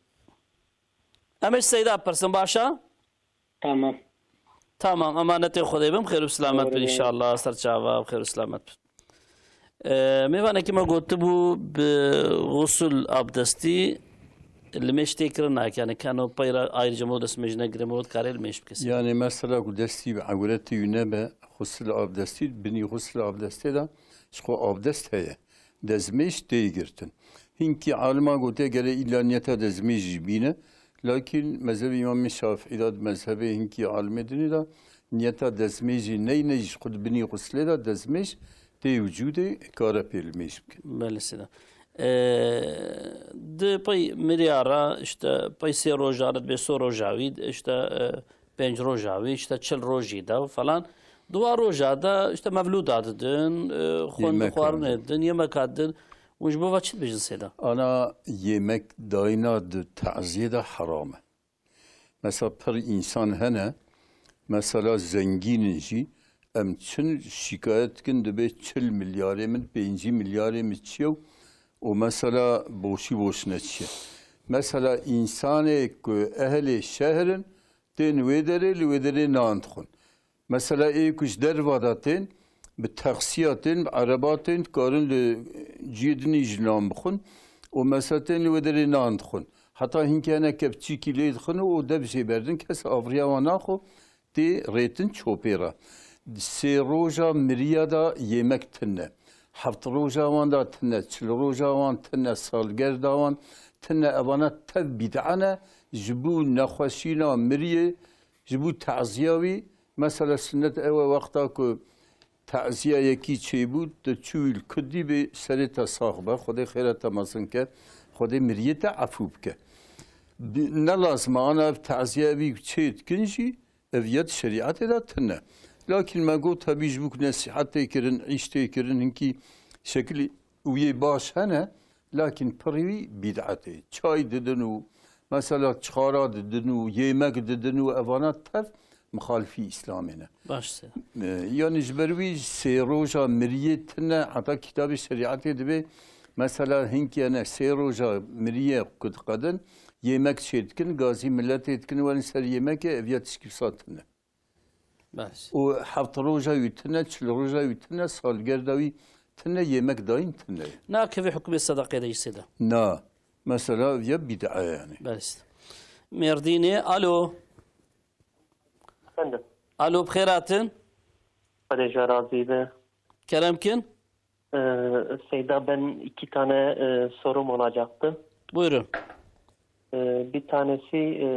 Em ê ji Seyda bipirsin, baş e? Tamam. Tamam, emanetê Xwedê bin, xêr û selamet bin inşallah, ser çava, xêr û selamet bin. Ee, mêvanekî me gotibû, bi xusl abdestî limêj tê kirin nake, yani keno peyra ayrıca mevod destmêj negire, mevod karê limêj bike. Yani mesela ku destî bi ewretê wî nebe, xusl abdestî, binî xusl abdestê de ji xwe abdest heye. Dezmêj tê girtin. Hinkî alima gote gere îlla niyeta dezmêjî bîne. Lakin mezhebê Îmamê Şafîî de, mezhebê hinkî alimê dinê de niyeta dezmêjî neyne, ji xwe di binî xuslê de dezmêj tê wicûdê, kare pê limêj bike. Belê sêda. Ee, di pey miriya re, işte pey sê roja re, dibê sê roja wî, işte, e, pênc roja wî, işte çil rojî de falan. Di wa roja de işte mevlûda didin, e, xwend Yemek xwarinê didin. Didin, yemeka didin. Hûn ji bo ve çi dibêjin sêda? Ana yemek dayîna di taziyê de heram e. Mesela pir însan hene, mesela zengîn in jî, em çin şikayet dikin, dibê çil milyarê min, pêncî milyarê min çi ye û mesela boşî boşine çi ye. Mesela însanê ku ehlê şehr in, tên wê derê, li wê derê nan dixwin. Mesela ê ku ji derva de tên, bi taksiya tên, bi ereba tên, dikarin li cihê dinî jî nan bixwin û mesela tên li wê derê nan dixwin. Heta hinkî hene kepçîkî lê dixwin û dev jê berdin, kes avriya wan naxwe, tê rêtin çopê re. Sê roja miriya de yemek tune. Heft roja wan de tune, çil roja wan tune, salgerda wan tune, evana tev bîd'a ne, ji bo nexweşîna miriyê, ji bo taziya wî, mesela, sunnet ew e, wexta ku taziya yekî çêbû, tu çûyî li kudî bê, serê te sax be, Xwedê xêra te mezin ke, Xwedê miriyê te efû bike. Bi-, ne lazim e, ana ev taziya wî çê dikin jî, ev ya di şerîetê de tune. Lakin me got, tebî ji bo ku nesîhet tê kirin, îş tê kirin, hinkî şekilî wî yê baş hene, lakin pirî wî bîd'et e. Çay didin û mesela çixara didin û yemek didin û evana tev mixalifî Îslamê ne. Baş se. E, yani ji ber wî sê roja miriyê tune, heta kitabê şerîetê dibê, mesela hinkî hene sê roja miriyê ku diqedin, yemek çê dikin, gazî miletê dikin, werin ser yemekê, ev ya tişkî wisa tune. Baş. Û heft roja wî tune, çil roja wî tune, salgerda wî tune, yemek dayîn tune. Nakeve hukmê sedaqê de jî sêda. Na. Mesela ya bîd'a yani. Belê. Mêrdînê, alo. Efendim? Alo, bi xêr hatin. Xwedê ji razî be. Kerem kin. Ee, Seyda, ben iki tane, e, sorum olacaktı. Buyurun. Ee, bir tanesi, e,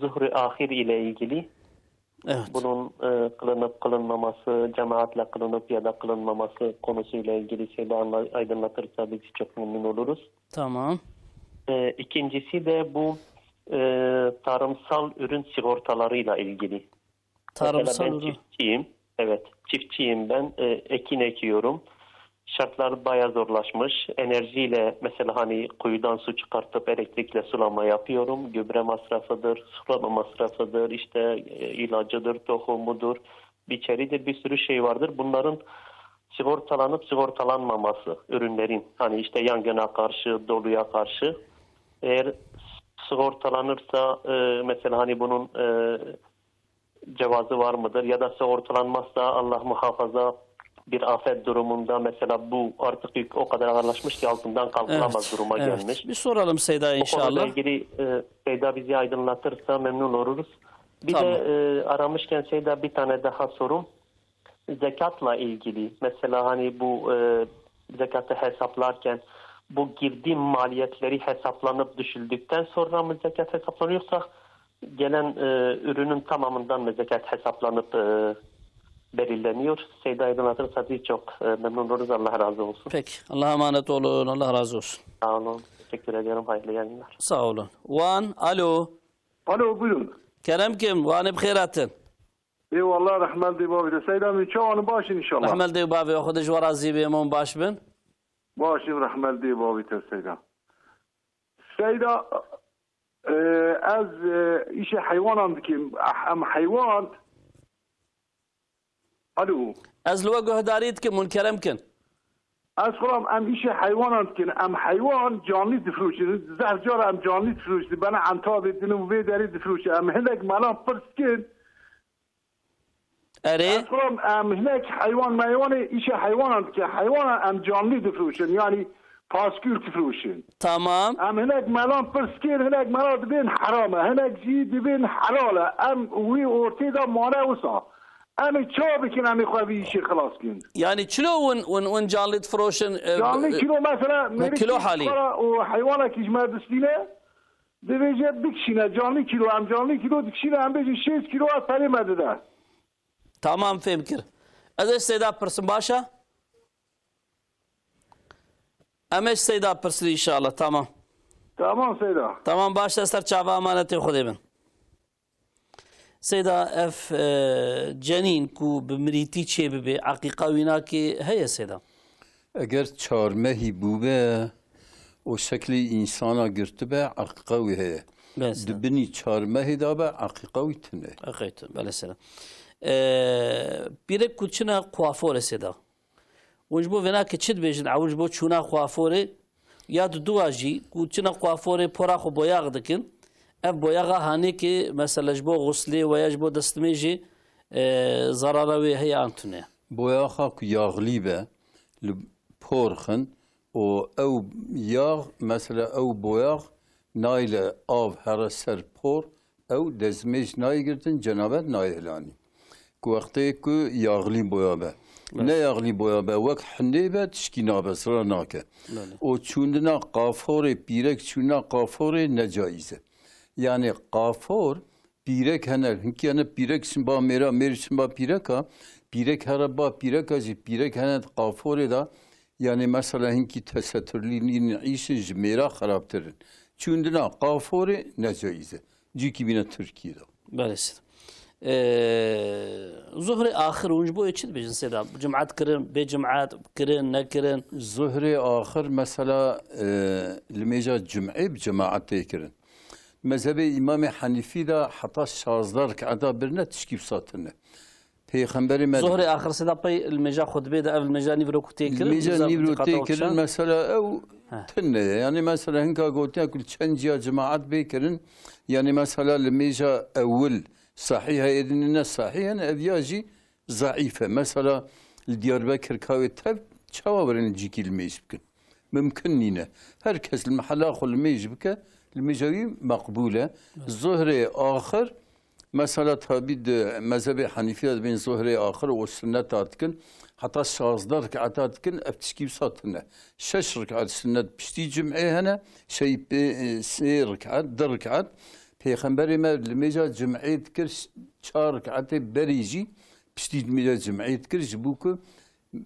zuhr-i ahir ile ilgili. Evet. Bunun, e, kılınıp kılınmaması, cemaatle kılınıp ya da kılınmaması konusuyla ilgili Seyda anla-, aydınlatırsa biz çok memnun oluruz. Tamam. E, ikincisi de bu, e, tarımsal ürün sigortalarıyla ilgili. Mesela Tarımsal ben ürün. Çiftçiyim. Evet, çiftçiyim ben. E, ekin ekiyorum. Şartlar bayağı zorlaşmış. Enerjiyle mesela hani kuyudan su çıkartıp elektrikle sulama yapıyorum. Gübre masrafıdır, sulama masrafıdır, işte, e, ilacıdır, tohumudur, biçeridir, bir sürü şey vardır. Bunların sigortalanıp sigortalanmaması ürünlerin, hani işte yangına karşı, doluya karşı, eğer sigortalanırsa, e, mesela hani bunun, e, cevazı var mıdır? Ya da sigortalanmazsa Allah muhafaza bir afet durumunda mesela bu artık yük o kadar ağırlaşmış ki altından kalkılamaz duruma gelmiş. Evet, bir soralım Seyda'ya inşallah. Bu konuyla ilgili, e, Seyda bizi aydınlatırsa memnun oluruz. Bir de, e, aramışken Seyda bir tane daha sorum. Zekatla ilgili. Mesela hani bu, e, zekatı hesaplarken bu girdi maliyetleri hesaplanıp düşüldükten sonra mı zekat hesaplanıyor yoksa gelen, e, ürünün tamamından mı zekat hesaplanıp, e, belirleniyor? Seyda aydınlatırsa biz çok, e, memnun oluruz. Allah razı olsun. Peki. Allah'a emanet olun. Allah razı olsun. Sağ olun. Teşekkür ediyorum. Hayırlı yayınlar. Sağ olun. Wan, alo. Alo, buyurun. Kerem kim? Wanê bi xêr hatin. Eyvallah, rehmet dê bavê te. Seyda min, çawan baş in inşallah. Rehmet dê bavê, Xwedê ji we razî bê, hemû baş bin. Baş in, rehmet dê bavê te Seyda. Seyda, e, ez, e, îşê heywanan dikim. Ah, em heywan. Alo. Ez li we guhdarî dikim, hûn kerem kin. Ez xuram em îşê heywanan dikin. Em heywan canlî difiroşin. Zehf cara em canlî difiroşin. Bena Entabê din û vê derê difiroşin. Em hinek melan pirs dikin. Erê. Ez xuram em hinek heywan meywanê îşê heywanan dikin. Heywanan em canlî difiroşin. Yani paskül difiroşin. Tamam. Em hinek melan pirs dikin, hinek mela dibên heram e, hinek jî dibên helal e. Em wî ortê de mane wisa. Em ê çawa bikin, em ê xwe vî îşê xilas bikin? Yani çilo win, win, win canlî difiroşin, e, Canlî e, kilo mesela ne mêrik kilo jî halî? Xwe re û heywanekî ji me distîne, divêje bikişîne, canlî kilo, em canlî kilo dikişîne, em bêjin şêst kilo ez perê me dide. Tamam, fêm kir. Ez ê Seyda pirsim, baş e? Em ê Seyda pirsin inşallah, tamam. Tamam Seyda. Tamam, baş e, ser çava emanetê Xwedê bin. Seyda, ev, e, cenîn ku bi mirîtî çê bibe, eqîqa wî nake, heye Seyda? Eger çar mehî bûbe û şeklî însana girtibe, eqîqa wî heye. Belê Seyda. Di binî çar mehê de be, eqîqa wî tune. Eqîqa wî tune, belê Seyda. E, pîrek ku çine kuaforê Seyda. Hûn ji bo vêna ke çi dibêjin, ew ji bo çûna kuaforê ya diduwa jî ku çine kuaforê pora xwe boyax dikin, ev boyaxa hanê ke mesela ji bo xuslê we ya ji bo destmêjê, e, zarara wê heye an tune? Boyaxa ku yaxlî be, li por xin û ew yax, mesela ew boyax nayle av here ser por, ew destmêj nayê girtin, cenabet nayê hilanî. Ku wextê ku yaxlî boya be. Evet. Ne yaxlî boya be, wek hindê be, tişkî nabe, sira nake. Belê. Û çûndina qaforê, pîrek çûna qaforê ne caiz e. Yani qafor, pîrek hene, hinkî hene pîrek çin ba mêra, mêr çin ba pîreka, pîrek here ba pîreka jî, pîrek hene qaforê de, yani mesela hinkî teseturlî nîn îşin ji mêra xerabtir in. Çûndina qaforê ne caiz e. Cîkî bîne Tirkiyê de. Belê Seyda. Ee, Zuhrê axir hûn ji bo yê çi dibêjin Seyda? Cimat kirin, bê cimat kirin, nekirin? Zuhrê axir mesela, e, limêja cumê bi cemaat tê kirin. Mezhebê Îmamê Henîfî de heta şazdeh riketa birine tişkî wisa tune. Pêxemberê me Zuhrê axir Seyda pey limêja xutbê de ev limêja nîvro ku tê kirin, Limêja nîvro tê kirin, mesela ew Heh. tune ye. Yani mesela hinka gotiya ku li çend ciya cemaat bê kirin, yani mesela limêja ewil sahîh e, êdinê ne sahîh e, ev ya jî zeîf e. Mesela li Diyarbekir ka wê tev çawa werin li cîkî limêj bikin? Mimkin nîne. Her kes li mehela xwe limêj bike, limêja wî meqbûl e. Evet. Zuhrê axir, mesela tabî di mezhebê Henîfî de dibên zuhrê axir û sunneta dikin, heta şazdeh riketa dikin, ev tişkî wisa tune. Şeş riket sunnet piştî cumê hene, şey pê, sê riket, du riket. Pêxemberê me limêja cumê dikir, çar riketê berî jî piştî limêja cumê dikir, ji bo ku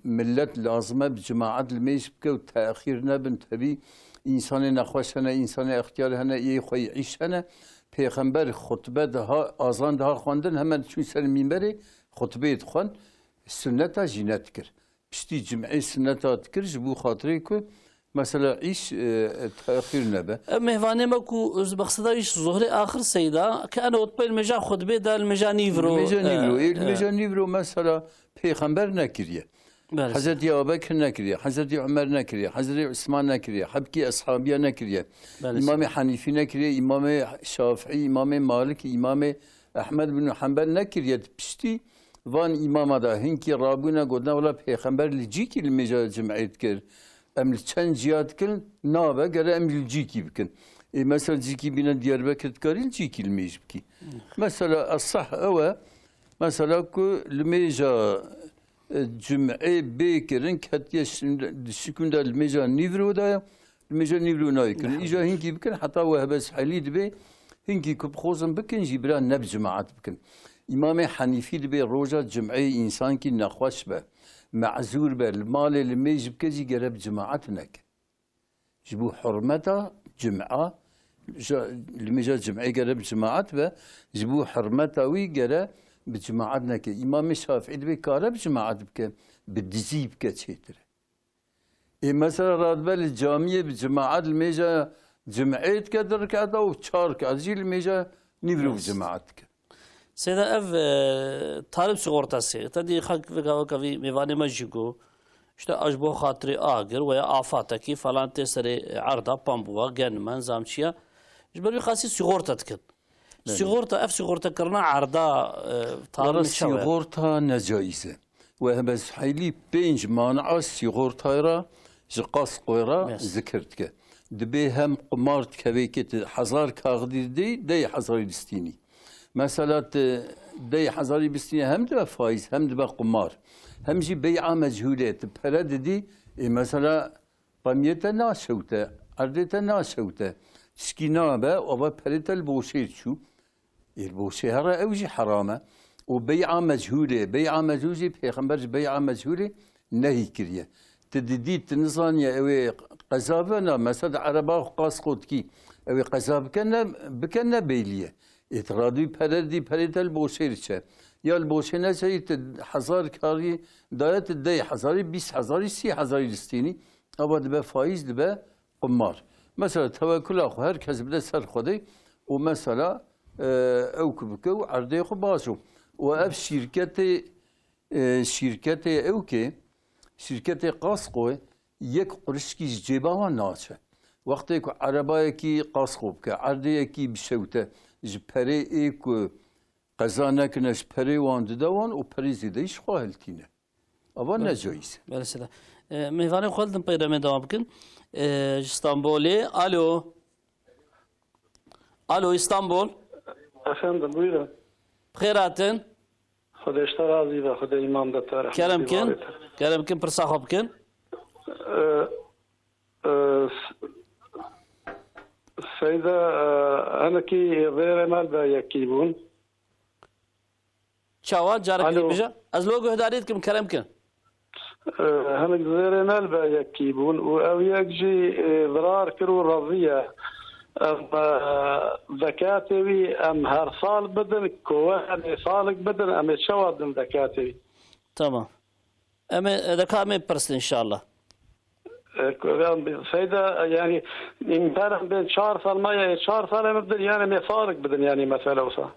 millet lazim e bi cemaat limêj bike û texîr nebin. Tevî însanê nexweş hene, însanê extiyar hene, yê xwe yî îş hene. Pêxember xutbe diha, azan diha xwendin, hemen çûn ser mînberê xutbeyê dixwend, sunneta jî nedikir. Piştî cumê sunneta dikir, ji bo xatirê ku mesela îş, e, texîr nebe. Ev mêvanê me ku mexseda wî zuhrê axir Seyda, ke ene û pey limêja xutbê de limêja nîvro, Limêja nîvro, e, ê, e. limêja nîvro mesela pêxember nekiriye. Belê. Hezretî Abubekir nekiriye, Hezretî Umer nekiriye, Hezretî Usman nekiriye, hebkî eshabiya nekiriye. Belê. Îmamê Henîfî nekiriye, Îmamê Şafîî, Îmamê Malik, Îmamê Ehmed bin Hanbel nekiriye. Piştî van îmama da hinkî rabûne gotina, wela pêxember li cîkî limêja cumê dikir. Em li çend ciya dikin, nabe, gere em li cîkî bikin. Ê, mesela cîkî bîne Diyarbekir dikarî li cîkî limêj bikî. Mesela esah ew e, mesela ku limêja, e, cumê bê kirin, ketiye şin-, di şikûn de limêja nîvro de ye, limêja nîvro nayê kirin. Îja hinkî bikin, heta wehbe sehîlî dibe, hinkî ku bixwazin bikin jî bira ne bi cemaat bikin. Îmamê Henîfî dibe roja cumê însankî nexweş be, mezûr be, li malê limêj bike jî gere bi cemaat neke. Ji bo hurmeta cuma, ja-, limêja cumê gere bi cemaat be, ji bo hurmeta wî gere bi cemaat neke. Îmamê Şafîî dibe kare bi cemaat bike, bi dizî bike çêtir e. Ê mesela radibe li camiyê bi cemaat limêja cumê dike du riketa û çar riketa jî limêja nîvro bi cemaat dike. Seyda ev, e, Talib Sigortası, te dî xak veka veka vî mêvanê me jî got, işte a ji bo xatirê agir veya afatekî falan tê serê erda, pambuwa, gen, men zam çi ye. Ji ber wî xasî sîxorta dikin. Belê. Sîxorta, ev sîxortekirina erda, e, Wala tarî çawa ye? Sîxorta necaiz e. Wehbe Suheylî pênc mana sîxortayê re ji Qasqoyê re Yes. zikir dike. Dibê hem qumar dikevê ke tu hezar kaxidî didî, dey hezarî distînî. Mesela tu dey hezarî bistînî hem dibe faiz, hem dibe qumar. Hem jî bey'a mechûlê tu pere didî, ê mesela qemiyê te naşewte, erdê te naşewte. Tişkî nabe, ava perê te li boşê çû. Ê li boşê here ew jî heram e. Û bey'a mechûlê, bey'a mechûl jî Pêxember ji bey'a mechûlê nehî kiriye. Tu didî, tu nizaniye ew ê qeza bena, mesela di ereba xwe Qasqo dikî, ew ê qeza bike ne, bike ne bêlî ye. Ê tu radûyî pere didî, perê te li boşê diçe. Ya li boşê neçe, tu hezar karî daye, tu dey hezarî, bîst hezarî, sî hezarî distînî. Ava dibe faiz, dibe qumar. Mesela tewekula xwe her kes bide ser Xwedê û mesela, e, ew ku bike û erdê xwe baş o. Û ev şîrketê, e, şîrketê ew ke, şîrketê Qasqoyê yek qurişkî ji cêba wan naçe. Wextê ku erebayekî Qasqo bike, erdê yekî bişewte, ji perê ê ku qeza nekirine, ji perê wan dide wan û perê zêdeyî ji xwe hiltîne. Ava Belê. Necayîz. Belê Seyda. E, mêvanê xwe din peyre me devam bikin. E, ji Stenbolê. Alo. Alo, Stenbol. Efendim, buyurun. Bi xêr hatin. Xwedê ji te razî be, Xwedê îman de te rehmetî Kerem kin. Barê te. Kerem kin, pirsa xwe bikin. E, e, s-, Seyda, e, hinekî zêrê me li be yekî bûn. Çawa? Carekî Alo. Bêje. Ez lo guhdarî dikim, kerem kin. Ee, hinek zêrê me li be yekî bûn û ew yek jî, e, virar kir û razî ye. Em, e, zekatê wî em her sal bidin, ku we em ê salik bidin, em ê çawa bidin zekatê wî? Tamam. Em ê, e, deka em ê pirsin inşallah. E, ku em bi-, Seyda, e, yani, em her em bên çar sal maye, çar sal em bidin, yani, em ê salik bidin, yani, mesela olsa.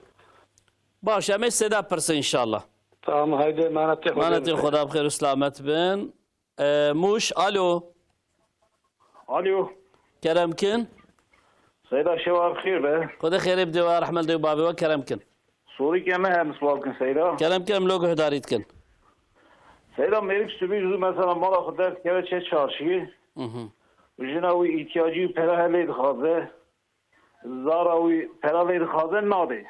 Baş, em ê sêda pirsin inşallah. Tamam, haydi, emanetê Xwedê Emanetê bidin. Xweda bi xêr û selamet bin. E, Mûş, alo. Alo. Kerem kin. Seyda, şewa bi xêr be. Xwedê xêrê bide we, rehmet dê û bavê we, kerem kin. Sorîke me hene, sual kin Seyda. Kerem kin, em lo guhdarî dikin. Seyda, mêrik sibî zû mesela mala xwe derdikeve çe çarşiyê. Mhm. Jina wî îhtiyacî û pera helê dixwaze. Zara wî pera lê dixwaze, nadê.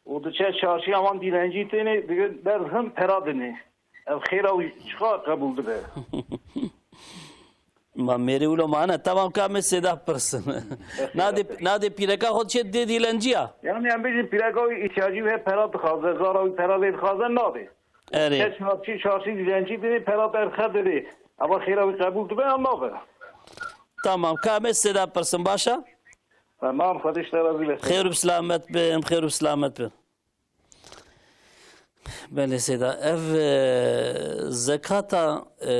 Û diçe çarşiya wan dîlencî tênê, digin berdixin pera dinê. Ev xêra wî çiqa qebûl dibe? Ma mêrê wilo mane, tamam, ka me sêda pirsin. Nadê, nadê pîreka xwe diçe dê dîlenciya? Yani em bêjin pîreka wî îhtiyacî wî heye, pera dixwaze, zara wî pera lê dixwaze, nadê. Erê. Çe çarşî, çarşî dîlencî dinê, pera derxe dinê. Eva xêra wî qebûl dibe ya nabe? Tamam, ka me sêda pirsin, baş e? Tamam, Xwedê ji te razî be. Xêr û bi selamet bin, xêr û bi selamet bin. Belê Seyda, ev, e, zekata, e,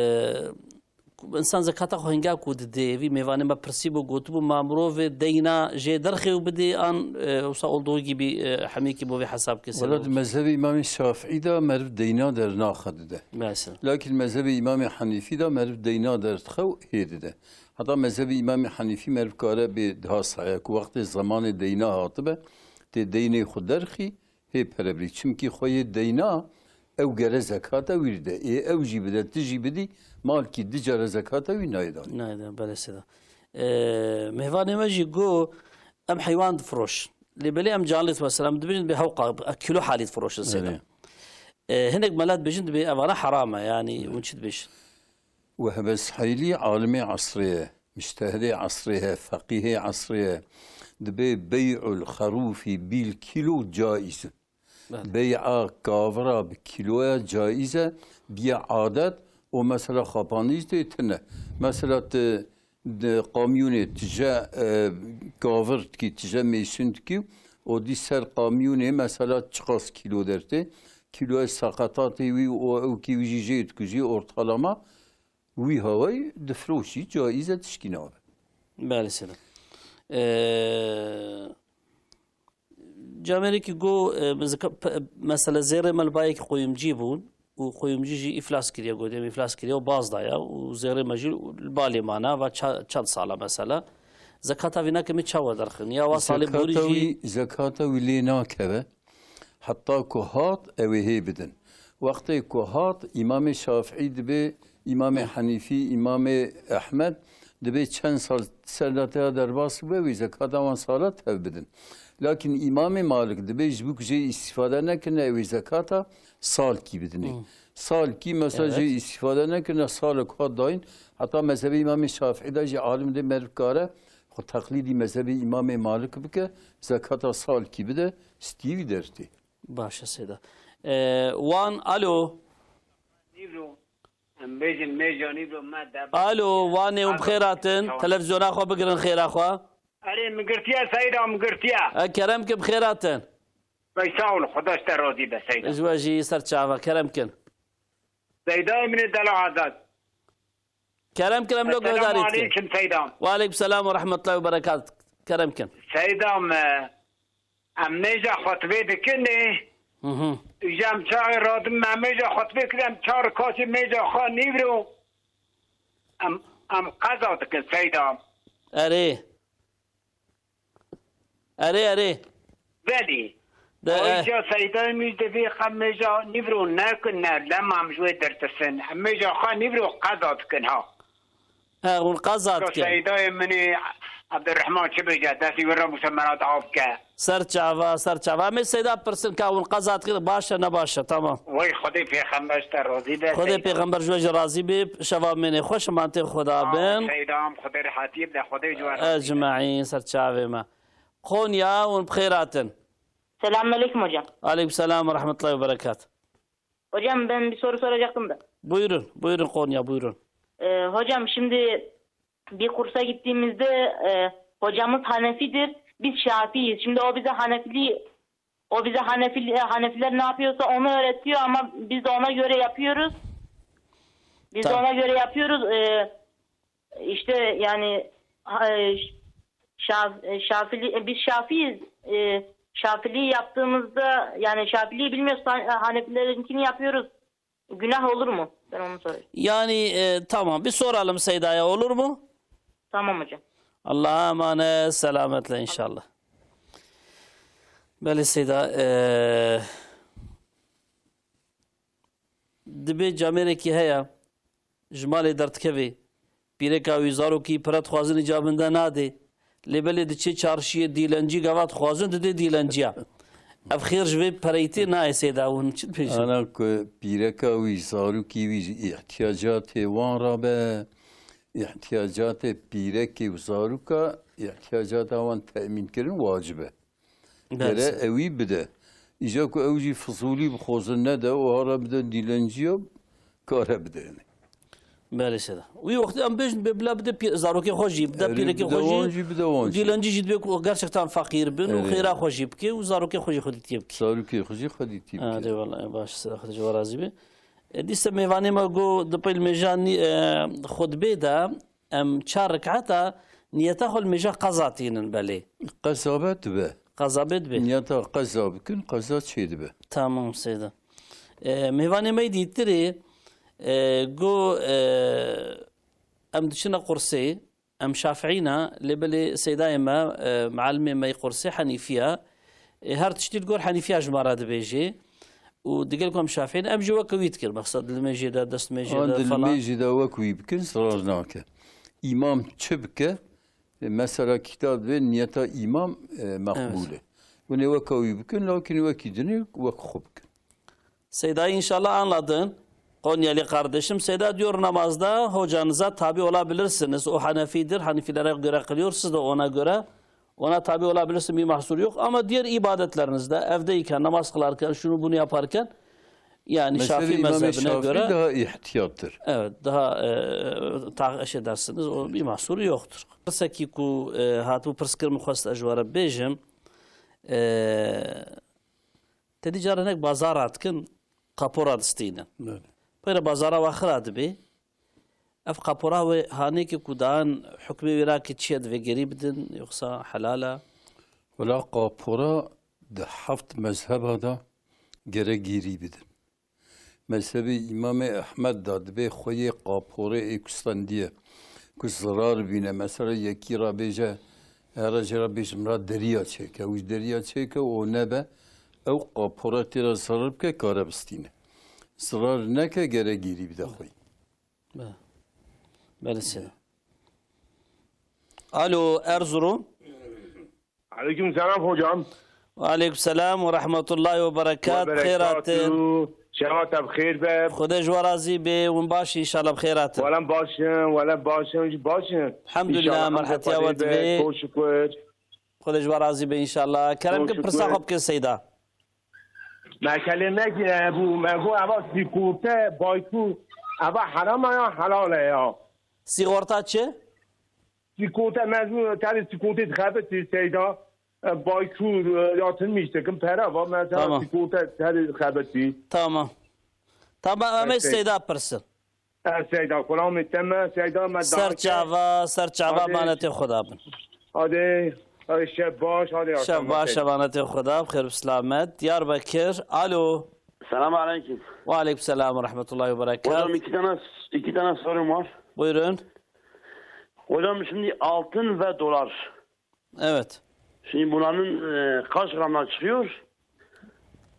ku insan zekata xwe hinga ku didê, vî mêvanê me pirsî bû, gotibû, ma mirovê deyna jê derxê û bidê an, e, wisa olduğu gibi, e, hemîkî bo vê hesab ke Wela di sebebû. Mezhebê Îmamê Şafîî de meriv deyna dernaxe dide. Mesela. Lakin mezhebê Îmamê Henîfî de meriv deyna derdixe û hê dide. Heta mezhebê Îmamê Henîfî meriv kare bê daha saya ku wextê zemanê deyna hatibe, tê deynê xwe derxî, hê pere bidî. Çimkî xweyê deyna ew gere zekata wî dide. Ê ew jî bide, tu jî bidî, malkî du care zekata wî nayê danî. Nayê danî, belê Seyda. Ee, mêvanê me jî got, em heywan difiroşin. Lê belê em canlê, mesela, em dibêjin bê hewqa, kîlo halî difiroşin Seyda. Erê. Ee, hinek mela dibêjin dibê evana heram e, yani, Evet. hûn çi dibêjin? Wehbe Suheylî alimê esrê ye, mujtehidê esrê ye, feqîhê esrê ye. Dibê bey'ul xerûfî bil kîlo caiz e. Belê. Bey'a kavira bi kîloya caiz e, biye adet û mesela xapandî jî tê tune. Mesela tu di kamyonê tije, e, kavir dikî, tije mêşin dikî û dî ser kamyonê mesela çiqas kîlo dertê, kîloya seqetatê wî û ew kî wî jî jê dikujî ortalama, wî hawayî difiroşî, caiz e, tişkî nabe. Belê Seyda. Ee, Camerekî got, e, zika-, pe-, mesela zêrê me li bayekî qoyimcî bûn. û quyumcî jî îflas kiriye, gotim îflas kiriye û baz daye û zêrê me jî li balê mane va ça-, çend sala mesela. Zekata vîna kemî çawa derxin? Ya wa salê borî Zekata jî wî, zekata wî lê nakeve. Heta ku hat, ew ê hê bidin. Wextê ku hat, Îmamê Şafîî dibê, Îmamê Henîfî, Îmamê Ehmed dibê çend sal ser de têya derbas bibe, wî zekata wan sala tev bidin. Lakin Îmamê Malik dibê ji bo ku jê îstîfade nekirine, ew ê zekata salkî bidinê. Hmm. Salkî mesela jê Evet. îstîfade nekirine, salek hat dayîn, heta mezhebê Îmamê Şafîî de jî alim dê meriv kare xwe teqlîdî mezhebê Îmamê Malik bike, zekata salkî bide, stî wî dertê. Baş e Seyda. Ee, wan, alo. Nîvro, em bêjin mêja nîvro me de Alo, Wanê hûn bi xêr hatin. Tamam. Televizyona xwe bigirin xêra xwe. Erê, min girtiye Seyda, min girtiye. E, kerem ki bi xêr hatin. Vey sağ ol, Xweda ji te razî be Seyda. Ji we jî ser çava, kerem kin. Seydayê min ê dela azad. Kerem kin, em lo Esselamu guhdarî dikin. Aleyküm Seyda. Wa aleyküm selam ve rahmetullahi ve berekat. Kerem kin. Seyda me, em mêja xutbê dikin ê. Hı hı. Îja em çaxê radin me mêja xutbê kirin, em çar kasî mêja xwe nîvro. Em, em qeza dikin Seyda. Erê. Erê, erê. Belê. De, Ayrıca Seydayê min divê xem mêja nîvro nekin ne, lema em ji wê dertirsin. Em mêja xwe nîvro qeza dikin ha. He, hûn qeza Ka dikin. Seydayê min ê Abdurrahman çi bêje, destî wê re bûse me re dua bike. Ser çava, ser çava. Em ê Seyda pirsin ka hûn qeza dikin, baş e, ne baş e, tamam. Wey Xwedê pêxember ji te razî be, Xwedê Seyda. Pêxember ji we jî razî be, şeva mênê xweş, mantê Xweda Sağ ol, bin. Seyda, em Xwedê rehatiyê bide, Xwedê ji we razî be. Ecmaîn, ser çavê me. Konya, hûn bi xêr hatin. Selamünaleyküm hocam. Aleyküm selam ve rahmetullahi ve berekat. Hocam, ben bir soru soracaktım da. Buyurun, buyurun Konya, buyurun. Ee, hocam, şimdi bir kursa gittiğimizde, e, hocamız Hanefidir, biz Şafiiyiz. Şimdi o bize Hanefili, o bize Hanefili, e, Hanefiler ne yapıyorsa onu öğretiyor ama biz de ona göre yapıyoruz. Biz de Tamam. ona göre yapıyoruz. Ee, işte yani, ha, e, Şaf-, e, Şafili, e, biz Şafiiyiz. E, Şafili yaptığımızda, yani Şafiliyi bilmiyoruz, Han-, Hanefilerinkini yapıyoruz. Günah olur mu? Ben onu soruyorum. Yani, e, tamam, bir soralım Seyda'ya, olur mu? Tamam hocam. Allah'a emanet, selametle inşallah. Belê Seyda, e, Dibê camêrekî heye, ji malê derdikevê, pîreka wî zarokî pere dixwazin îca min de nadê. Lê belê diçê çarşiyê dîlencî gava dixwazin didê dîlenciya. Ev xêr ji vê pereytê nayê Seyda, hûn çi dibêjin? Ana ku pîreka wî, zarokî wî ji îhtiyacatê wan rabe, îhtiyacatê pîrekê û zaroka, îhtiyacata wan temîn kirin wacib e. Belê Gere Seyda. Ewî bide. Îja ku ew jî fizûlî bixwazin nede, wiha re bide dîlenciya, kare bide yani. Belê Seyda. Wî wextê em bêjin bê bila bide pî-, zarokê xwe jî, bide Erê, pîrekê bide xwe wan jî, jî, bide wan jî. Dîlencî jî dibê ku gerçekten feqîr bin û Erê. Xêra xwe jî bike û zarokê xwe jî xwedî tê bike. Zarokê xwe jî xwedî tê bike. Erê, wela, e, baş, Seyda, Xwedê ji we razî be. E, dîse mêvanê me got, di pêl mêja nî-, e, xutbê de, Em çar rekata niyeta xwe li mêja qeza tînin belê. Qeza be dibe. Qeza be dibe. Niyeta qeza bikin, qeza çê dibe. Tamam Seyda. E, mêvanê me yê dîtirê, e, got, e, em diçine qursê, em şafiî ne, lê belê Seydayê me, e, mualimê me yê qursê henîfî ye. E, her tiştî li gor henîfiya ji me re dibêjê. Û digel ku em şafî ne, em jî weke wî dikin. Mexsed li mêjê de, dest mêjê An de di falan. Mêjê de wek wî bikin, zirar nake. Îmam çi bike? E, mesela kîtab dibê niyeta îmam, e, meqbûl e. Evet. Hûn ê weke wî bikin, lakin wekî dinê wek xwe bikin. Seydayı inşallah anladın. Konyeli kardeşim, Seyda diyor namazda hocanıza tabi olabilirsiniz. O Hanefidir, Hanefilere göre kılıyor, siz de ona göre. Ona tabi olabilirsin, bir mahsur yok. Ama diğer ibadetlerinizde, evdeyken, namaz kılarken, şunu bunu yaparken, yani Şafii Mezhebi mezhebine Şafii göre daha ihtiyattır. Evet, daha, e, ta-, şey dersiniz, o bir mahsuru yoktur. Pirsekî ku, e, hatibû pirs kir, min xwest ez ji we re bêjim. E, Te dî cara hinek bazara dikin, qapora distînin. Belê. Peyre bazara we xira dibê. Ev qapora wê hanekê ku dan hukmê wê ra ki çi ye, divê gerî bidin, yoksa helal e? Wela qapora di heft mezheba de gerek gerî bidin. Mezhebê Îmamê Ehmed da dibê xweyê qaporê ê ku stendiye, ku zirar bîne. Mesela yekî ra bêje, here jê ra bêje min ra deriya çêke. Û ji deriya çêke û nebe, ew qapora tê ra zirar bike, kare bistîne. Zirar neke, gere gêrî bide xweyî. Be. Belê sê. Alo, Erzurum. Aleyküm selam hocam. Ve aleyküm selam ve rahmetullahi ve berekat. Xêr hatin. Şeva te bi xêr be. Xwedê ji we razî be. Hûn baş inşallah bi xêr hatin. Welem baş in, welem baş in, baş in. Elhamdulillah, inşallah merhetiya we divê. Çok şükür. Xwedê ji we razî be inşallah. Kerem kin pirsa xwe bikin Seyda. Meselê me ki, e, bû, me got eva sîkote, baykû, eva heram e ya helal e ya? Sîgorta çi? Sîkote, me zû terê sîkotê dixebitî Seyda, e, baykû, e, ya tilmîş dikim pere va, me zana Tamam. Sîkote terê dixebitî. Tamam. Tamam, em ê Seyda pirsin. Ez Seyda, xulamê te me, Seyda me Ser çava, ser çava, Hadi. Manetê Xweda bin. Hadi, hadi şev baş, hadi Şev akşam baş, baş. Emanetê Xweda, bi xêr bi selamet. Diyarbekir, alo. Selam aleyküm. Ve aleyküm selam ve rahmetullahi ve berekat. Hocam, iki tane, iki tane sorum var. Buyurun. Hocam, şimdi altın ve dolar. Evet. Şimdi bunların, e, kaç gramdan çıkıyor?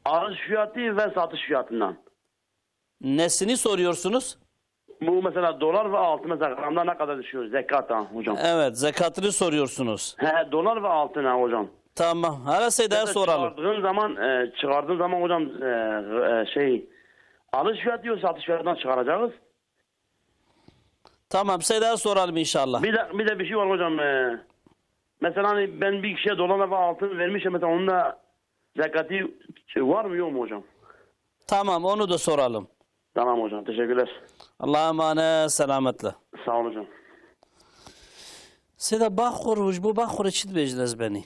Alış fiyatı ve satış fiyatından. Nesini soruyorsunuz? Bu mesela dolar ve altın mesela gramda ne kadar düşüyor zekat ha hocam? Evet, zekatını soruyorsunuz. He, dolar ve altın ha hocam. Tamam, hele Seyda soralım. Çıkardığın zaman, e, çıkardığın zaman hocam, e, e, şey, alış fiyatı yoksa satış fiyatından çıkaracağız. Tamam, Seyda soralım inşallah. Bir de, bir de bir şey var hocam. E, mesela hani ben bir kişiye dolar ve altın vermişim, mesela onun da zekatı var mı yok mu hocam? Tamam, onu da soralım. Tamam hocam, teşekkürler. Allah'a emanet, selametle. Sağ olun hocam. Seyda, Bağkur, ji bo Bağkurê çi dibêjin ez benî?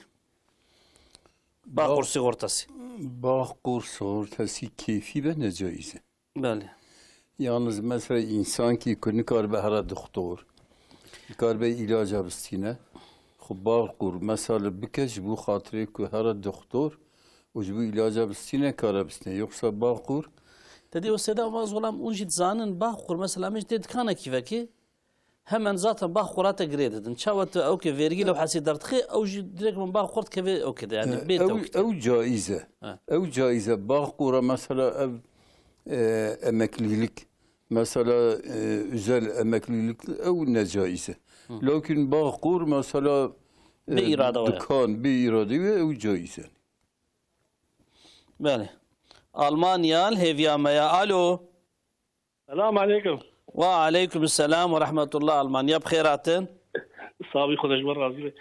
Bağkur Bağ- sigortası. Bağkur sigortası keyfî be ne caiz e. Belê. Yalnız mesela însan ki ku nikaribe here doktor, nikaribe îlaca bistîne, xwe Bağkur mesela bike ji bo xatirê ku here doktor û ji bo îlaca bistîne kare bistîne. Yoksa Bağkur Te dê wesêda ma zolam ûn jî dizanin Bağkur mesela min jî tê dikanekî vekî, hemen zaten Bağkura te girê didin. Çawa tu ew ke vergî lewhesî derdixê, ew jî direkt min Bağkur dikeve ew ke de, yani E, bê ew, tewkî te. Ew caiz e. Ha. Ew caiz e. Bağkura mesela ev, e, emeklilik, mesela, e, özel emeklilik ew ne caiz e. Hı. Lakin Bağkur mesela, e, Bi îrade were. Dikan, bi îrade were ew caiz e. Belê. Almanya li hêviya me ya. Alo. Selam aleyküm. Ve aleyküm selam ve rahmetullah. Almanya bi xêr hatin. Sabî Xwedê ji we razî be.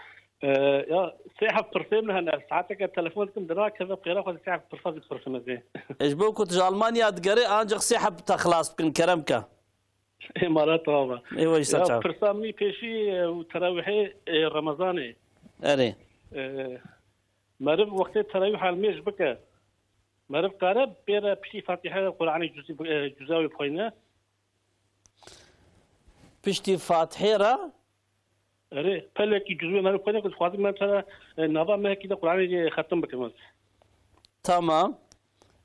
Ee, ya sê heft pirsê min hene. Saeteke telefon dikim, dinakeve, xêra xwe sê heft pirsa jî dipirsim ez ê. E, ji bo ku tu ji Almanya digerê, ancak sê heft te xilas bikin, kerem ke. Êmara tava. Ê, we îsa Ya çav. Pirsa min pêşî, e, û terawihê, e, Remezanê. Erê. E, meriv wextê terawih helmêj bike. Meriv kare pê re piştî Fatîhe Qur'anê cüzî, e, cüza wê bixwîne. Piştî Fatihê re? Erê, pelekî cüzê meriv xwedin ku dixwazin me mesela, e, nava mehekî de Qur'anê xetim bikim ez. Tamam.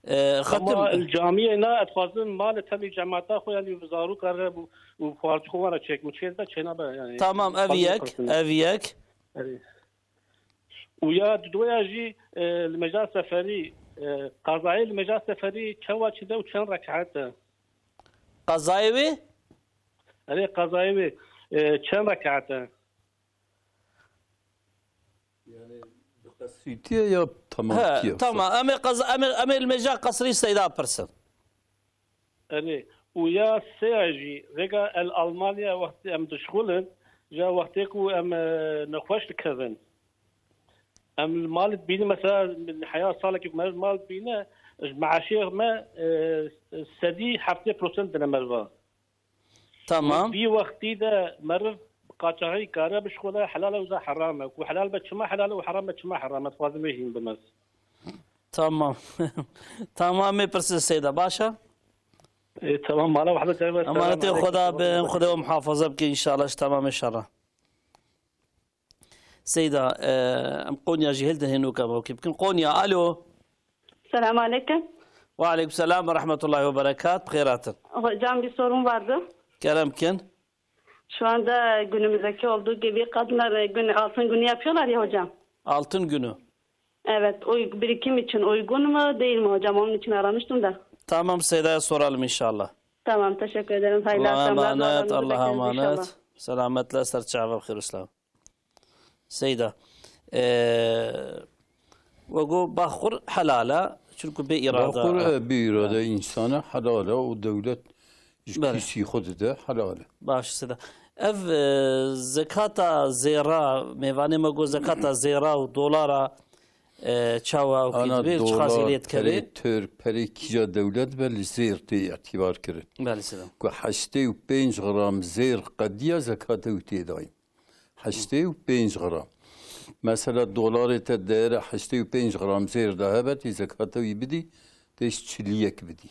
E, xetim Ama li camiyê ne, ez dixwazim malê temî cemata xwe, yanî zaroka re û, û xwarzî xwe wana çêkim. Çêdibe, çênabe, yanî. Tamam, ev xwarzî yek, xwe ev yek. Erê. Û ya didoya jî, e, li meja seferî, e, qezayê li meja seferî çawa çi de û çend rekat e? Qezayê wê? Erê, qezayê wê, e, çend rekat e? Yani bi qesrîtiye ya tamamtiye? He, tamam. Em ê qez-, em ê, em ê li meja qesrî Seyda pirsin. Erê, û ya sêya jî, vêga el Almanya wextê em dişxulin, ja wextê ku em, e, nexweş dikevin. Em li mal dibînin, mesela, heya salekî ku me li mal dibîne, ji meaşê me, e, sedî heftê prosent dine meriva. Tamam. Vî wextî de meriv bi qaçaxî kare bişxule, helal e, uza heram e. Ku helal be çima helal e û heram be çima heram e, dixwazim vê hîn bim ez. Tamam. Tamam, ê pirsin Seyda, baş e? E, tamam, mala wahda cayva. Emanetê Xweda bin, Xweda we muhafaza bike inşallah ji tamamê şerra. Seyda, e, em Konya jî hildin hênoka me wekî bikin. Konya, alo. Selam aleyküm. Ve aleyküm selam ve rahmetullahi ve berekat. Bi xêr hatin. Hocam, bir sorum vardı. Kerem kin. Şu anda günümüzdeki olduğu gibi kadınlar, e, gün, altın günü yapıyorlar ya hocam. Altın günü. Evet, o birikim için uygun mu değil mi hocam? Onun için aramıştım da. Tamam, Seyda'ya soralım inşallah. Tamam, teşekkür ederim. Hayırlı Allah'a akşamlar. Dualarınızı emanet, Allah'a bekleriz inşallah. Emanet. Selametle, ser çava xêr û selamet. Seyda. Ee, we got baxur helal e, çunku bê îrade Baxur e. E, bê îrade, evet, insana helal e, û dewlet ji Belê. Kîsî xwe dide, helal e. Baş Seyda. Ev, e, zekata zêra, mêvanê me got zekata zêra û dolara, e, çawa ew kî Ana dibê, çiqasî dolar, lê dikevê? Perê Tirk, perê kîja dewlet be li zêr tê îtîbar kirin. Belê Seyda. Ku heştê û pênc gram zêr qediya zekata wî tê dayîn. Heştê û pênc gram. Mesela dolarê te değere heştê û pênc gram zêr de hebe, tê zekata wî bidî, tê ji çiliyek bidî.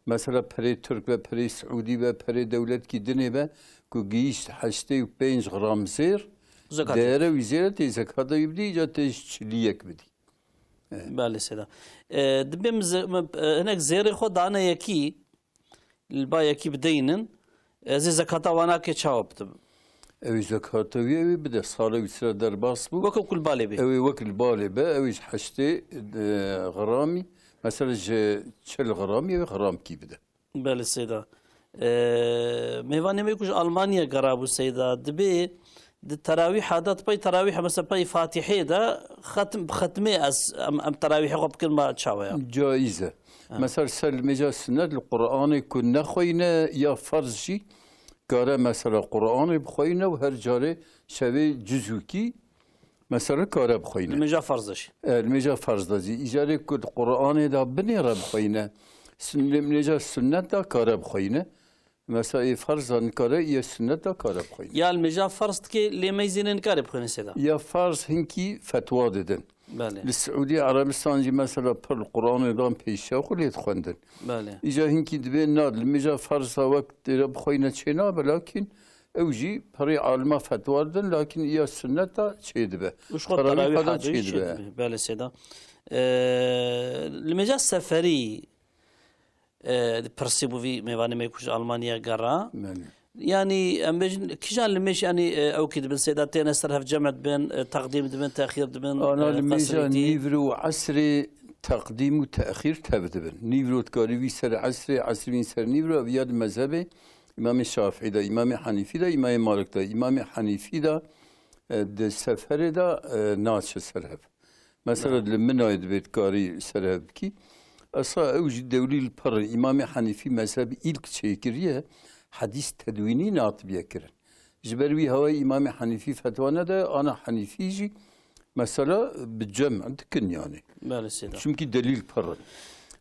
Mesela perê Tirk be, perê Siûdî be, perê dewletkî dinê be, ku gihîşt heştê û pênc gram zêr, zekata değere wî zêr e, tê zekata wî bidî, îca tê ji çiliyek bidî. Belê Seyda. E, dibê min ze-, min, e, hinek zêrê xwe dane yekî, li ba yekî bideynin, ez ê zekata wana ke çawa bidim? Ew ê zekata wî, ew ê bide. Sala wî sira derbas bû. Weke ku li balê bê. Ew ê wek li balê be, ew ê ji heştê, e, gramî, mesela ji çil gramî, ew ê gramkî bide. Belê Seyda. E, mêvanê me ku ji Almanya gerabû Seyda, dibê di terawîha de, di pey terawîha, mesela pey Fatihê de xetm-, xetmê ez, em, em terawîhê xwe bikin ma çawa ya? Caiz e. Ha. Mesela ser li mêja sunnet li Qur'anê ku nexweyne ya ferz jî kare mesela Qur'anê bixweyne û her carê şevê cizûkî mesela kare bixweyne. Li mêja ferz de jî. E, li mêja ferz de jî. Îcarê ku di Qur'anê de binêre bixweyne. Sun-, li mêja sunnet de kare bixweyne. Mesela ê ferza nikare, yê sunnet de kare bixwîne. Ya li mêja ferz dike, lê meyzînê nikare bixwîne Seyda? Ya ferz hinkî fetwa didin. Belê. Li Siûdî Erebistan jî mesela pir li Qur'anê dan pêşiya xwe lê dixwendin. Belê. Îca hinkî dibê na, li mêja ferza wek têre bixwîne çê nabe, lakîn ew jî pirê alima fetwa didin, lakîn ya sunnet de çê dibe. Û ji xwe terawîha de çê dibe. Belê Seyda. Ee, li mêja seferî, e, pirsî bû vî mêvanê me ku ji Almanya gera. Belê. Yanî, em bêjin, kîjan li mêj, yanî, e, ew kî dibin, Seyda, têne ser hev cem dibin, e, teqdîm dibin, texîr dibin, ana, e, li mêja nîvro û esrê teqdîm û texîr tev dibin. Nîvro dikarî vî ser esrê, esrî vî ser nîvro, ev ya di mezhebê Îmamê Şafîî de, Îmamê Henîfî de, Îmamê Malik de. Îmamê Henîfî de, e, di seferê de, e, naçe ser hev. Mesela li Minayê dibê dikarî ser hev bikî. Esa ew jî delîl pir in. Îmamê Henîfî mezheb îlk çêkiriye, hedîs tedwînî natibiye kirin. Ji ber wî hewayî Îmamê Henîfî fetwa nede, ana Henîfî jî mesela bi cem dikin yani. Belê Seyda. Çimkî delîl pir in.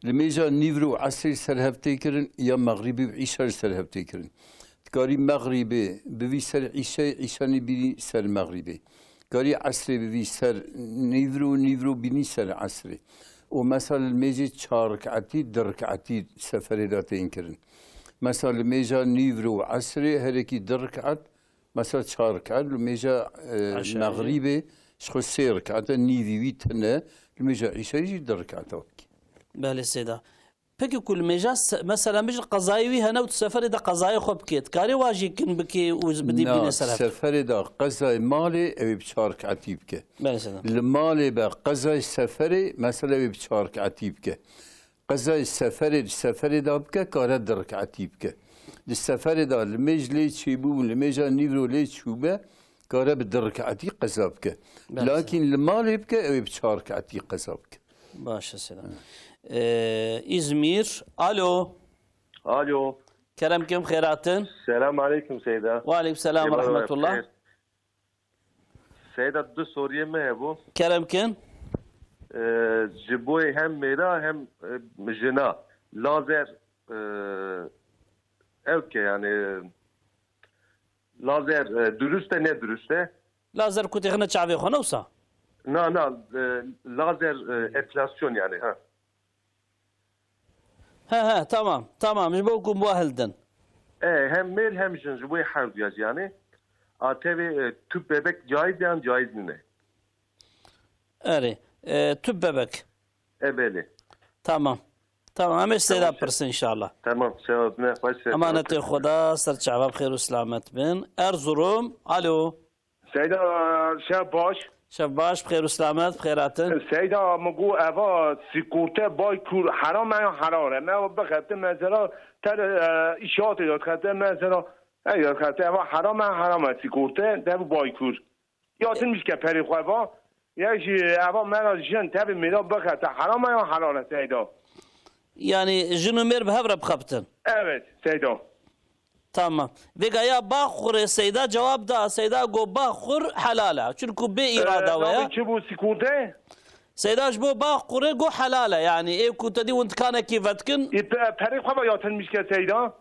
Li mêja nîvro û esrê ser hev tê kirin ya mexrîbê û îşa jî ser hev tê kirin. Dikarî mexrîbê bivî ser îşayê, îşanî bînî ser mexrîbê. Dikarî esrê bivî ser nîvro, nîvro bînî ser esrê. Û mesela li mêjê çar riketî, di riketî seferê de tên kirin. Mesela li mêja nîvro û esrê herekî di riket, mesela çar riket, li mêja, e, Eşarê. Mexrîbê ji xwe sê riket e, nîvî wî tune, li mêja îşayê jî di riketa bikî. Belê Seyda. Peki ku li mêja se-, mesela, min ji qezayê wî hene û tu seferê de qezayê xwe bike, dikarê wa jî kin bike û bidî Na, bîne ser hev? Seferê de qezayê malê ew ê bi çar riketî bike. Belê Seyda. Li malê be qezayê seferê, mesela, ew ê bi çar riketî bike. Qezayê seferê di seferê de bike, kare di riketî bike. Di seferê de li mêj lê çêbû, li mêja nîvro lê çûbe, kare bi di riketî qeza bike. Belê Seyda. Lakin li malê bike, ew ê bi çar riketî qeza bike. Baş e Seyda. Ee, İzmir. Alo. Alo. Kerem kim, xêr hatin. Selam aleyküm Seyda. Ve aleyküm selam ve rahmetullah. Seyda, du soriyê me hebû. Kerem kin. Ee, ji bo hem mêra hem, e, jina. Lazer, e, ew ke yani, lazer, e, durust e, ne durust e? Lazer ku têxine çavê xwe ne wisa? Na, na, e, lazer, e, epilasyon yani, ha. He, he, tamam, tamam. Ji bo ku wa hildin. E, hem mêr hem jin, ji bo her duya jî yani. A tevê, e, tüp bebek caiz yan caiz nîne? Erê, e, tüp bebek. E, belê. Tamam. Tamam, em ê Seyda Tamam, pirsin inşallah. Tamam, selamet, xweş ser. Emanetê Xweda, ser çava bi xêr û selamet bin. Erzurum, alo. Seyda, şev baş. Şev baş, bi xêr û selamet, bi xêr hatin. Seyda, min got eva sîkorte Baykur heram e ya helal e? Me bixete mesela, te, e, îşatê ya dixete mesela, e, ya dixete eva heram e, heram e sîkorte, te bi Baykur. Ya din mişke perê xwe va. Ya jî eva me ra jin tevî mêra bixete. Heram e ya helal e Seyda? Yani jin û mêr bi hev re bixebitin? Evet Seyda. Tamam. Vêga ya Baxurê Seyda cewab da. Seyda got Baxur helal e. Çunku bê îrada we ye. Navê çi bû sîkûrde? Seyda ji bo Baxurê got helal e. Yani ê ku te dî windikanekî vedikin. Ê pe-, perê xwe ve ya din mişke Seyda?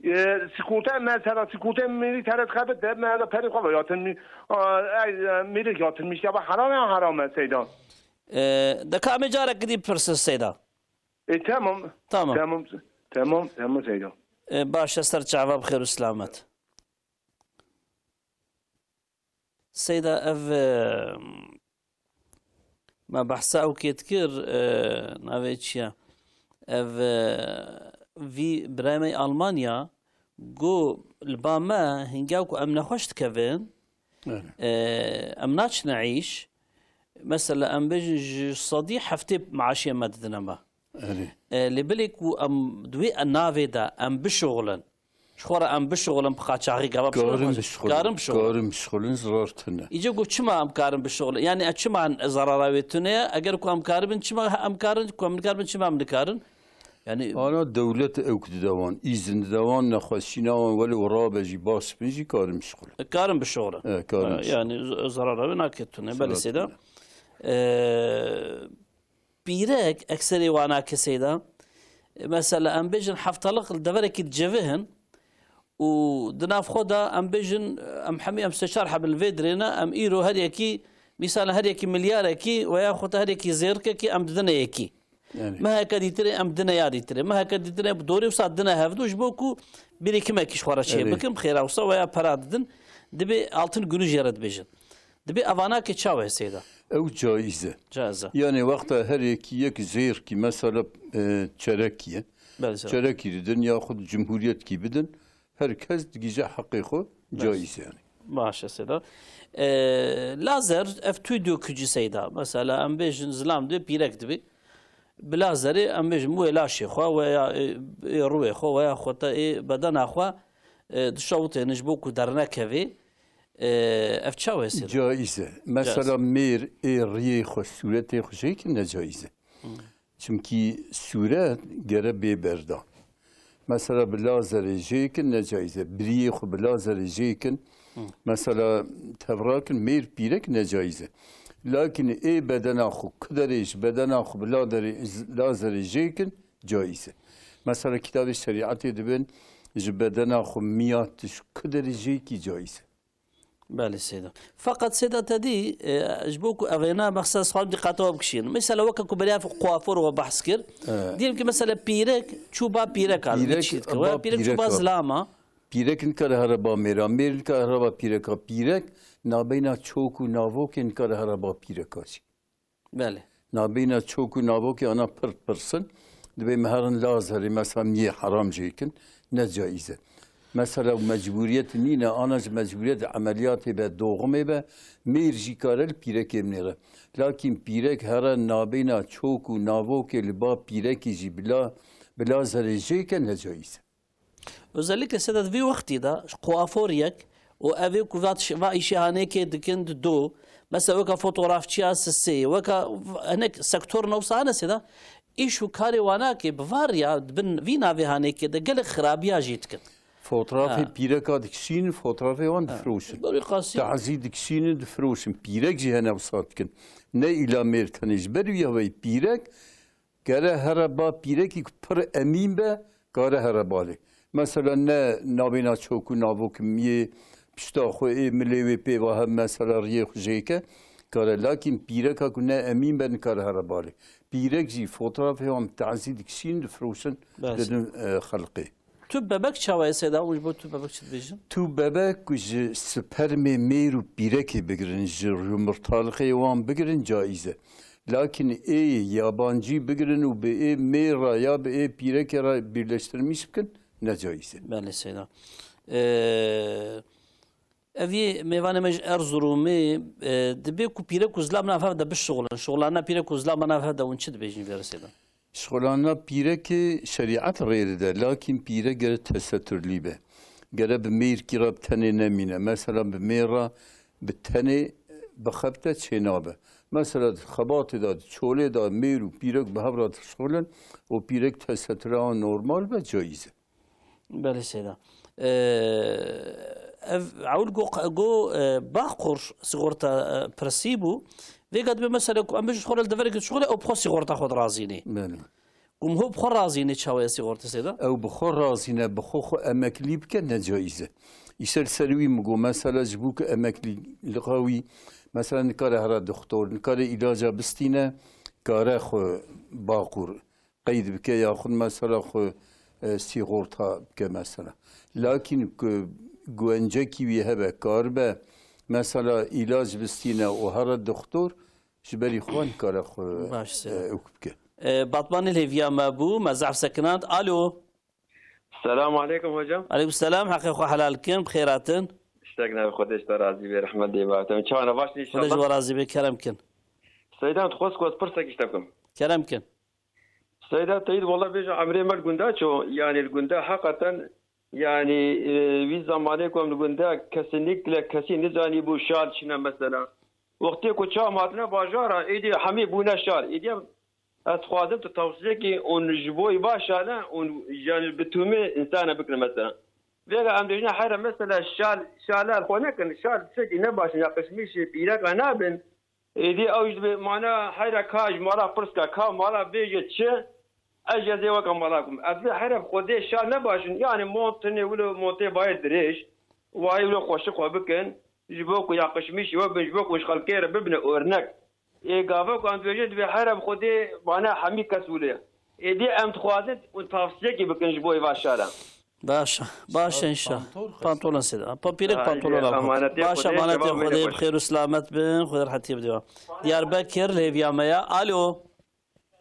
E, sîkûrte mesela, sîkûrte mêrî tere dixebite, me da perê xwe ve ya din mi-, a, ey, e, mêrî ya din mişke, eva helal e ya heram e Seyda? E, deka em ê carek dî pirsin Seyda. E, tamam. Tamam. Tamam. Tamam, tamam Seyda. E, baş e, ser çava bi xêr û selamet. Seyda ev, e, me behsa ew kê dikir, e, navê çi ye? Ev, e, vî birayê me yê Almanya got, li ba me hinga ku em nexweş dikevin, Evet. e, em naçine îş. Mesela em bêjin ji sedî heftê maaşê me didine me. Erê. E, lê bilê ku em di wê navê de em bişuxulin. Ji xwe re em bişuxulin bi qaçaxî gava Karin bişuxulin. Bişuxulin. Karin bişuxulin. Karin bişuxulin, zirar tune. Îca got çima em karin bişuxulin? Yani e, çima zarara wê tune ye? Eger ku em karibin çima em karin, ku em nikaribin çima em nikarin? Yani Ana dewlet ew ku dide wan, îzin dide wan, nexweşîna wan, welê û rabe jî bas bin jî karin bişuxulin. E, karin bişuxulin. E, karin E, bişuxulin. Yani z-, zarara wê nake tune. Belê Seyda. Tune. E, Pîrek, ekserê wana kesê de, e, mesela, em bêjin heftalık li deverekî dicevihin û di nav xwe de, em bêjin, em hemî em sê çar heb li vê dirê ne, em îro her yekî, mîsal, her yekî milyarekî, veya xwe te her yekî zêrikekî, em didine yekî. Yani. Meheke dîtirê, em didine ya dîtirê. Meheke dîtirê bi dorê wisa didine hevdu, ji bo ku bîrê kimekî ji xwe re çê Evet. bikin, xêra wisa veya pera didin, dibê altın günü jê re dibêjin. Dibê evana ke çawa hesê de? Ew caiz e. Caiz e. Yani wexta her yekî yek zêrkî mesela, e, çerekî ye. Belê, sağ ol. Çerekî didin yaxud cumhuriyet kî bidin, her kes digije heqê xwe, Belê. caiz e yani. Baş e Seyda. E, lazer ev tüy dökücü Seyda. Mesela em bêjin zilam dibê pîrek dibê. Bi lazerê em bêjin wê laşê xwe, weya, e, e, rûyê xwe, weya xwe te ê bedena xwe, e, dişawitêne ji bo ku dernekevê. E, ev çawa hesê de? Caiz e. Mesela Caiz. mêr ê riyê xwe, sûretê xwe jê kin, ne caiz e. Hmm. Çimkî sûret gere bê berdan. Mesela bi lazerê jê kin, ne caiz e. Bi riyê xwe bi lazerê jê kin. Hmm. Mesela tevra kin, mêr pîrek ne caiz e. Lakin ê bedena xwe, kuderê ji bedena xwe bi laderê, lazerê jê kin, caiz e. Mesela kitabê şerîetê dibin, ji bedena xwe miya tişt kuderê jê kî caiz e. Belê Seyda. Feqet Seyda te dî, e, ji bo ku evêna mexsed xwe diqata we bikişînin. Mesela weke ku beriya kuafor we behs kir. Evet. Diyelim ki mesela pîrek çû ba pîrek a, Pîrek çî dike. ba Weya pîrek çû pîrek ba a. zilama. Pîrek nikare here ba mêra, mêr nikare here ba pîreka. Pîrek nabeyna çok û navokê nikare here ba pîreka jî. Belê. Nabîna çok û navokê ana pirt pirsin. Dibê me herin lazerê, mesela miyê heram jê kin, ne caiz e. Mesela mecburiyet nîne, ana ji mecburiyet emeliyatê be, doğumê be, mêr jî kare li pîrekê binêre. Lakin pîrek here nabîna çok û navokê li ba pîrekî jî bila, bila zerê jê ke ne caiz e. Özellikle Sedat vî wextî de kuafor yek û ev ê ku va tiş-, va îşê hanêkê dikin di do, mesela weka fotografçiya sisê, weka v-, hinek sektor newsa hene Sedat, îş û karê wanakê bi var ya di bin vî navê hanêkê de gelek xirabiya jî dikin. Fotoğrafê Ha. pîreka dikişînin, fotoğrafê wan Ha. difroşin. Berî qasî. Tazî dikişînin, difroşin. Pîrek jî hene wisa dikin. Ne îla mêr tenê ji ber wî ya wê pîrek Gere here ba pîrekî ku pir emîn be, kare here balê. Mesela ne nabêna çok û navok miyê pişta xwe ê milê wê pê va hem mesela riyê xwe jêke, kare. Lakin pîreka ku ne emîn be, nikare here balê. Pîrek jî fotoğrafê wan tazî dikişîn, difroşin, Bes. didin, e, xelqê. Tu bebek çawa ye Seyda? Û ji bo tu bebek çi dibêjin? Tu bebek ku ji spermê mêr û pîrekê bigirin, ji yumurtalixê wan bigirin, caiz e. Lakin ê yabancî bigirin û bi ê mêr re ya bi ê pîrekê re birleştirmiş bikin, ne caiz e. Belê seyda. Ee, Ev yê mêvanê me ji Erzurumê, e, dibê ku pîrek û zilam nav hev de bişixulin. Şixulanina pîrek û zilam nav hev de hûn çi dibêjin vê resê de? Şixulanina pîrekê şerîet rê dide, lakin pîrek gere tesetürlî be. Gere bi mêrkî re bi tenê nemîne. Mesela bi mêr re bi tenê bixebite çênabe. Mesela di xebatê de, di çolê de mêr û pîrek bi hev re dişixulin û pîrek tesetüra normal be, caiz e. Belê seyda. Ee, ev Ewl go, go, e, Baqur sîgorta, e, pirsî bû. Vêga dibe mesela ku em bêjin xwe li devereke dişixule, ew bi xwe sîgorta xwe dirazînê. Belê. Ku miho bi xwe razînê çawa ye sîgorta seyda? Ew bi xwe razîne, bi xwe xwe emeklî bike, ne caiz e. Îşte li ser wî min got, mesela ji bo ku emeklîlixa wî, mesela nikare here dixtor, nikare îlaca bistîne, kare xwe Baqur qeyd bike, yaxud mesela xwe, e, sîgorta bike mesela. Lakin ku guvencekî wî hebe, karibe mesela îlac bistîne û here dixtor, ji berî xwe nikare xwe, Baş, e, seyda. Ewk bike. E, Batmanê li hêviya me bû, me zehf sekinand. Alo. Selamu aleykum hocam. Aleykum selam, heqê xwe helal kin, bi xêr hatin. Tiştek ne, Xwedê ji te razî be, rehmet dê batem. Çawa ne, baş Xwedê ji inşallah. We razî be, kerem kin. Seyda, dixwest ku ez pirsek ji te bikim. Kerem kin. Seyda Teyîd, wela bêje emrê me li gunda ço, yanî li gunda heqeten, yanî, e, wî zamanê ku em li gunda kesinlikle kesî nizanî bû şal çine mesela. Wextê ku çawa hatine bajara, êdî hemî bûne şal. Êdî em, ez dixwazim tu tewsiyekî û ji bo va şale û yanî bi tûmê însane bikine mesela. Vêga em dêjine here mesela şal, şale xwe nekin, şal tiştekî ne baş in, ya qişmîşê pîreka nabin. Êdî ew jî dibe, mana heyra ka ji mala pirs ke, ka mala bêje çi, ez jî ez ê weke mala kum. Ez bê heyra bi Xwedê şal ne baş in. Yanî montinê wilo montê bayê dirêj, wayê wilo xweşik xwe bikin, ji bo ku ya qişmîşî we bin, ji bo ku ji xelkê re bibine örnek. Ê gava ku em dibêjin, dibê heyra bi Xwedê, mana hemî kes wilo ye. Êdî em dixwazin û tavsiyekî bikin ji bo êva şara. Baş e, baş e inşallah. Pantolon seyda. Pa pîrek pantolon al. Baş e, emanetê Xwedê, bi xêr û selamet bin, Xwedê rehetiyê bide. Diyarbekir li hêviya me ya. Alo.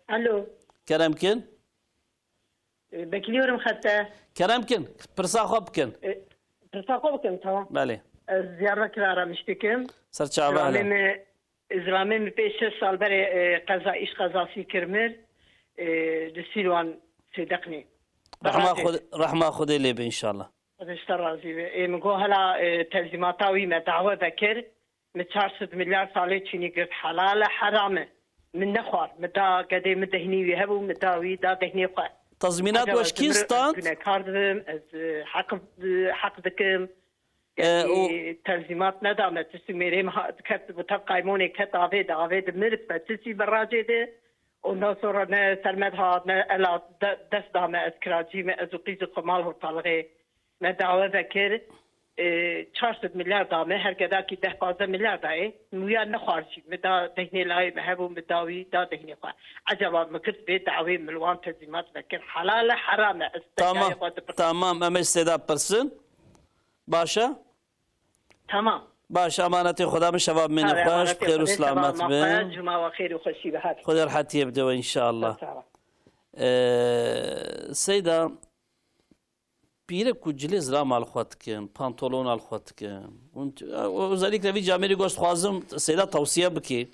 Alo. Kerem kin. E, bekliyorum hatta. Kerem kin. Pirsa xwe bikin. E, pirsa xwe bikin, tamam. Belê. Ez Diyarbekir aramiş dikim. Ser çava hele. Zilamê me Zilamê min pê şeş sal berê, e, qeza, îş qezasî kir mir, e, di Sîlwan Sêdeqnê. Rehma Xwedê, rehma Xwedê lê be înşallah. Xwedê ji te razî be. Ê, min got hela, e, tenzîmata wî me dawe vekir, min çar sed milyar salê çînî girt. Helal e, heram e. Min nexwar. Min da gedê min dehnî wî hebû, min da wî, da dehnê xwe. Tazmînat weş kî stand? Gunekar dibim, ez, e, heq, e, heq dikim. E, yanî, o tenzîmat neda me, tiştî mêrê me ha-, diket, bi tev qaymonê ket avê de, avê de mir, me tiştî berracê de. Ondan sonra ne ser me dihat, ne ela de-, dest da me, ez kiracî me, ez û qîz û xwe mal hortalixê. Me dawe vekir, e, çar sed milyar da me, her gedakî deh pazdeh milyar dayê. Muya nexwar jî, me da dehnê layê me hebû, me da wî, da dehnê xwe. Ecaba me girt vê dawê, min li wan tenzîmat vekir. Helal e, heram e, ez Tamam, peyayê xwe dipirsim. Tamam, em ê sêda pirsin. Baş e? Tamam. Baş, emanetê Xweda bin, şeva bimîne xweş, bi xêr û selamet bin. Cuma we xêr û xweşî be, hadi. Xwedê rehetiyê bide we înşallah. Sağ ol. Ee, Seyda, pîrek ku cilê zilama li xwe dikin, pantolona li xwe dikin. Hûn, özellikle vî camêrî goşt xwazim Seyda tewsiye bikî.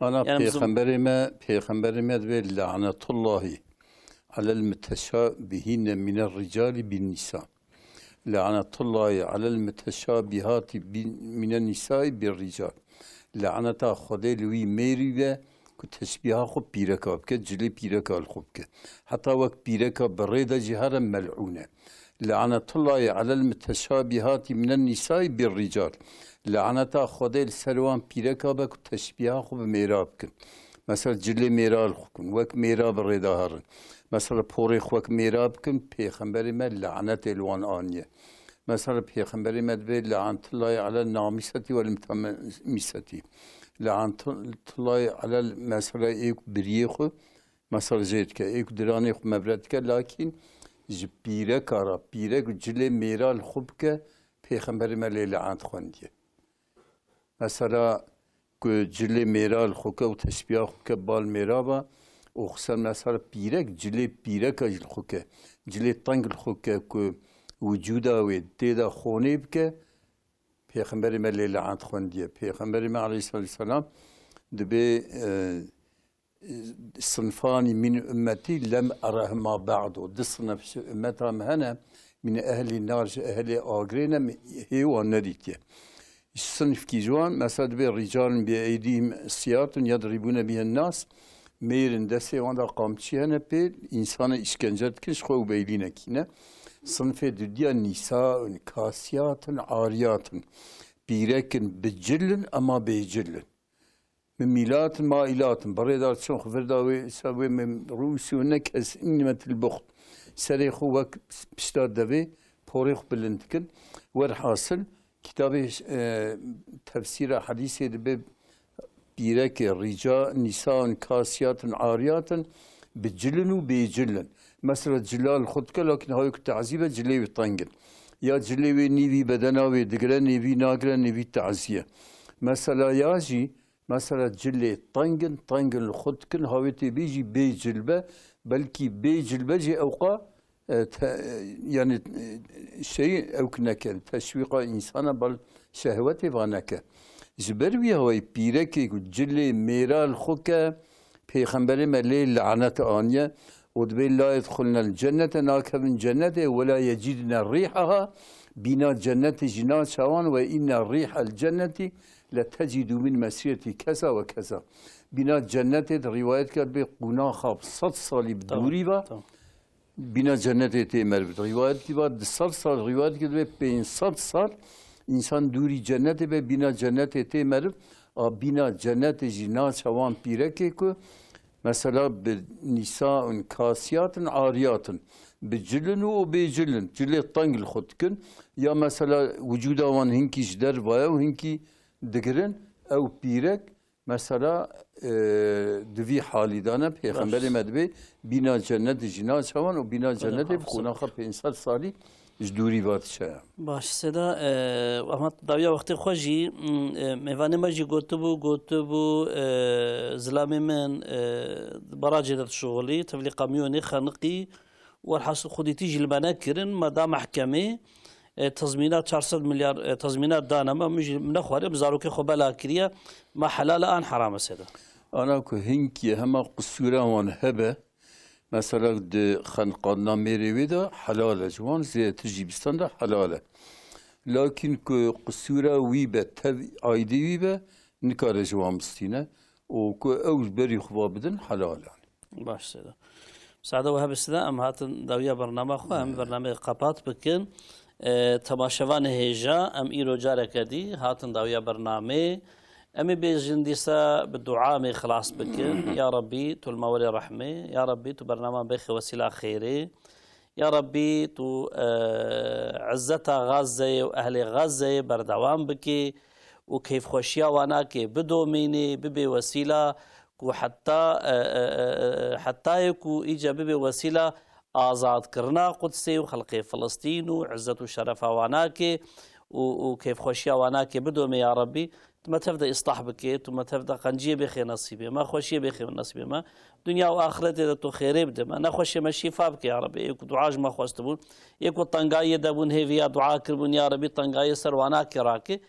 Ana Yani bizim pêxemberê me, pêxemberê me dibê lanetullahi alel muteşabihîne mine ricalî bin nisa. Lanetullahi alel muteşabihati bin, mine nisai bir rical. Laneta Xwedê li wî mêrî be ku teşbîha xwe pîreka bike, cilê pîreka li xwe bike. Heta wek pîreka bi rê de jî here mel'ûn e. Lanetullahi alel muteşabihati minen nisai bir rical. Laneta Xwedê li ser wan pîreka be ku teşbîha xwe bi mêra bikin. Mesela cilê mêra li xwe bikin, wek mêra bi rê de herin. Mesela porê xwe wek mêra bikin, pêxemberê me lanetê li wan aniye. Mesela pêxemberê me dibê lanetullahi alel namiseti wel mutammiseti. Lanetullahi alel mesela ê ku biriyê xwe, mesela jê dike, ê ku diranê xwe mevret dike, lakîn ji pîreka re, pîrek cilê mêra li xwe bike, pêxemberê me lê lanet xwendiye. Mesela ku cilê mêra li xwe ke û teşbîha xwe ke bal mêra ve û xwe ser mesela pîrek, cilê pîreka jî li xwe ke, cilê teng li xwe ke ku wicûda wê tê de xonê bike, Pêxemberê me lê lanet xwendiye. Pêxemberê me aleyhissalatu vesselam dibê, e, sinfanî min ümmeti lem erehma ba'du. Du sinif ji ümmeta me hene, min ehlî nar, ji ehlê agirê ne, hê wan nedîtiye. Sinfkî ji wan, mesela dibê rîcalun bi eydîhim siyatun yedribûne bihen nas, mêr in destê wan de qamçî hene pê, însana îşkence dikin, ji xwe û beylînekî ne. Sinfê dudiya nîsaun kasiyatun ariyatun. Pîrek in bi cil in, ema bêcil in. Mimîlatin mailatin, birêdar çin xwe vir da wê, îsa wê min rûsî û ne kes înimetil buxl. Serê xwe wek pişta devê porê xwe bilind dikin. Werhasil, kitabê, e, tefsîra hedîsê dibe pîrekê, rîca, nîsan, kasiyatun, ariyatin, bi cilin û bêcilin. Mesela cila li xwe dike, lakin hayê ku tazî be cilê wî teng in. Ya cilê wê nîvî bedena wê digire, nîvî nagire, nîvî tazî ye. Mesela ya jî, Mesela cilê teng in, teng in li xwe dikin, hawê tê bê jî bê cil be, belkî bê cil be jî ewqa, e, te-, e, yani, e, şey ewk neke, teşwîqa însana bal şehwetê va neke. Ji ber wî hawayî pîrekê ku cilê mêra li xwe ke, Pêxemberê me lê lanet aniye, û dibê la yedxulnel cennete, nakevin cennetê, wela yecidne rîhaha, bîna cennetê jî naçawan, ve inne rîhel cennetî le tecidû min mesîretî keza ve keza. Bîna cennetê di rîwayet ke dibê qûnaxa bi sed salî bi Tamam, dûrî ve, tamam. bîna cennetê tê meriv. Rîwayet kî va di sed sal, rîwayet kî dibê pênc sed sal însan dûrî cennetê be, bîna cennetê tê meriv. A bîna cennetê jî naçawan pîrekê ku Mesela bi nîsaun kasiyatin ariyatin. Bi cilin û bêcilin. Cilê teng li xwe dikin. Ya mesela wicûda wan hinkî ji derve ye û hinkî digirin. Ew pîrek mesela, e, di vî halî de ne. Pêxemberê Baş. me dibê bîna cennetê jî naçawan û bîna Qûnaxa cennetê bi xwe. qûnaxa pênc sed salî ji dûrî va diçe. Baş, Seda, e, Ahmet, dawiya wextê xwe jî, m, e, mêvanê me jî gotibû, gotibû, e, zilamê min, e, di barajê de dişuxulî, tevlî kamyonê xeniqî, werhasil xwedîtî jî li me nekirin, me da mehkemê, e, tezmînat çar sed milyar, e, tezmînat dane me, min jî min nexwariye, min zarokê xwe bela kiriye, me helal e an heram e, Seda? Ana ku hinkî hema qisûra wan hebe, Mesela di xeniqandina mêrê wê de helal e, ji wan zêdetir jî bîstan de helal e. Lakin ku qisûra wî be, tev aydê wî be, nikare ji wan bistîne û ku ew ji berî xwe va bidin helal e. Baş, Seyda. Müsaade we hebe Seyda, em hatin dawiya bernama xwe, em bernameyê qepat bikin. E, temaşevanê hêja, em îro careke dî hatin dawiya bernamê. Em ê bêjin dîsa bi dua em ê xilas bikin. Ya Rabbî, tu li me welê rehmê. Ya Rabbî, tu bernama bêxê wesîla xêrê. Ya Rabbî, tu, e, izzeta Gazeyê û ehlê Gazeyê berdewam bikê û keyfxweşiya wanakê bidomînê, bibê wesîla ku heta, e, e, e, e, hetayê ku îca bibê wesîla azadkirina Qudsê û xelkê Filistîn û izzet û şerefa wanakê û, û keyfxweşiya wanakê bidomê ya Rabbî. Tu me tev de îslah bikê, tu me tev de qenciyê bêxê nesîbê me, xweşiyê bêxê nesîbê me. Dinya û axretê de tu xêrê bide me, nexweşê me şîfa bike ya Rabbî. Ê ku dua ji me xwestibûn, ê ku tengayiyê de bûn, hêviya dua kiribûn, ya Rabbî tengayiyê ser wanakê rake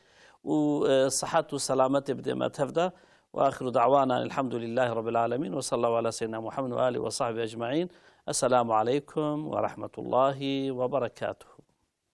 û, e, sihet û selametê bide me tev de. Ve axiru da'wana elhamdülillahi rabbil alemin ve sallallahu ala seyyidina Muhammed ve alihi ve sahbihi ecmaîn. Esselamu aleykum ve rahmetullahi ve berekatuhu.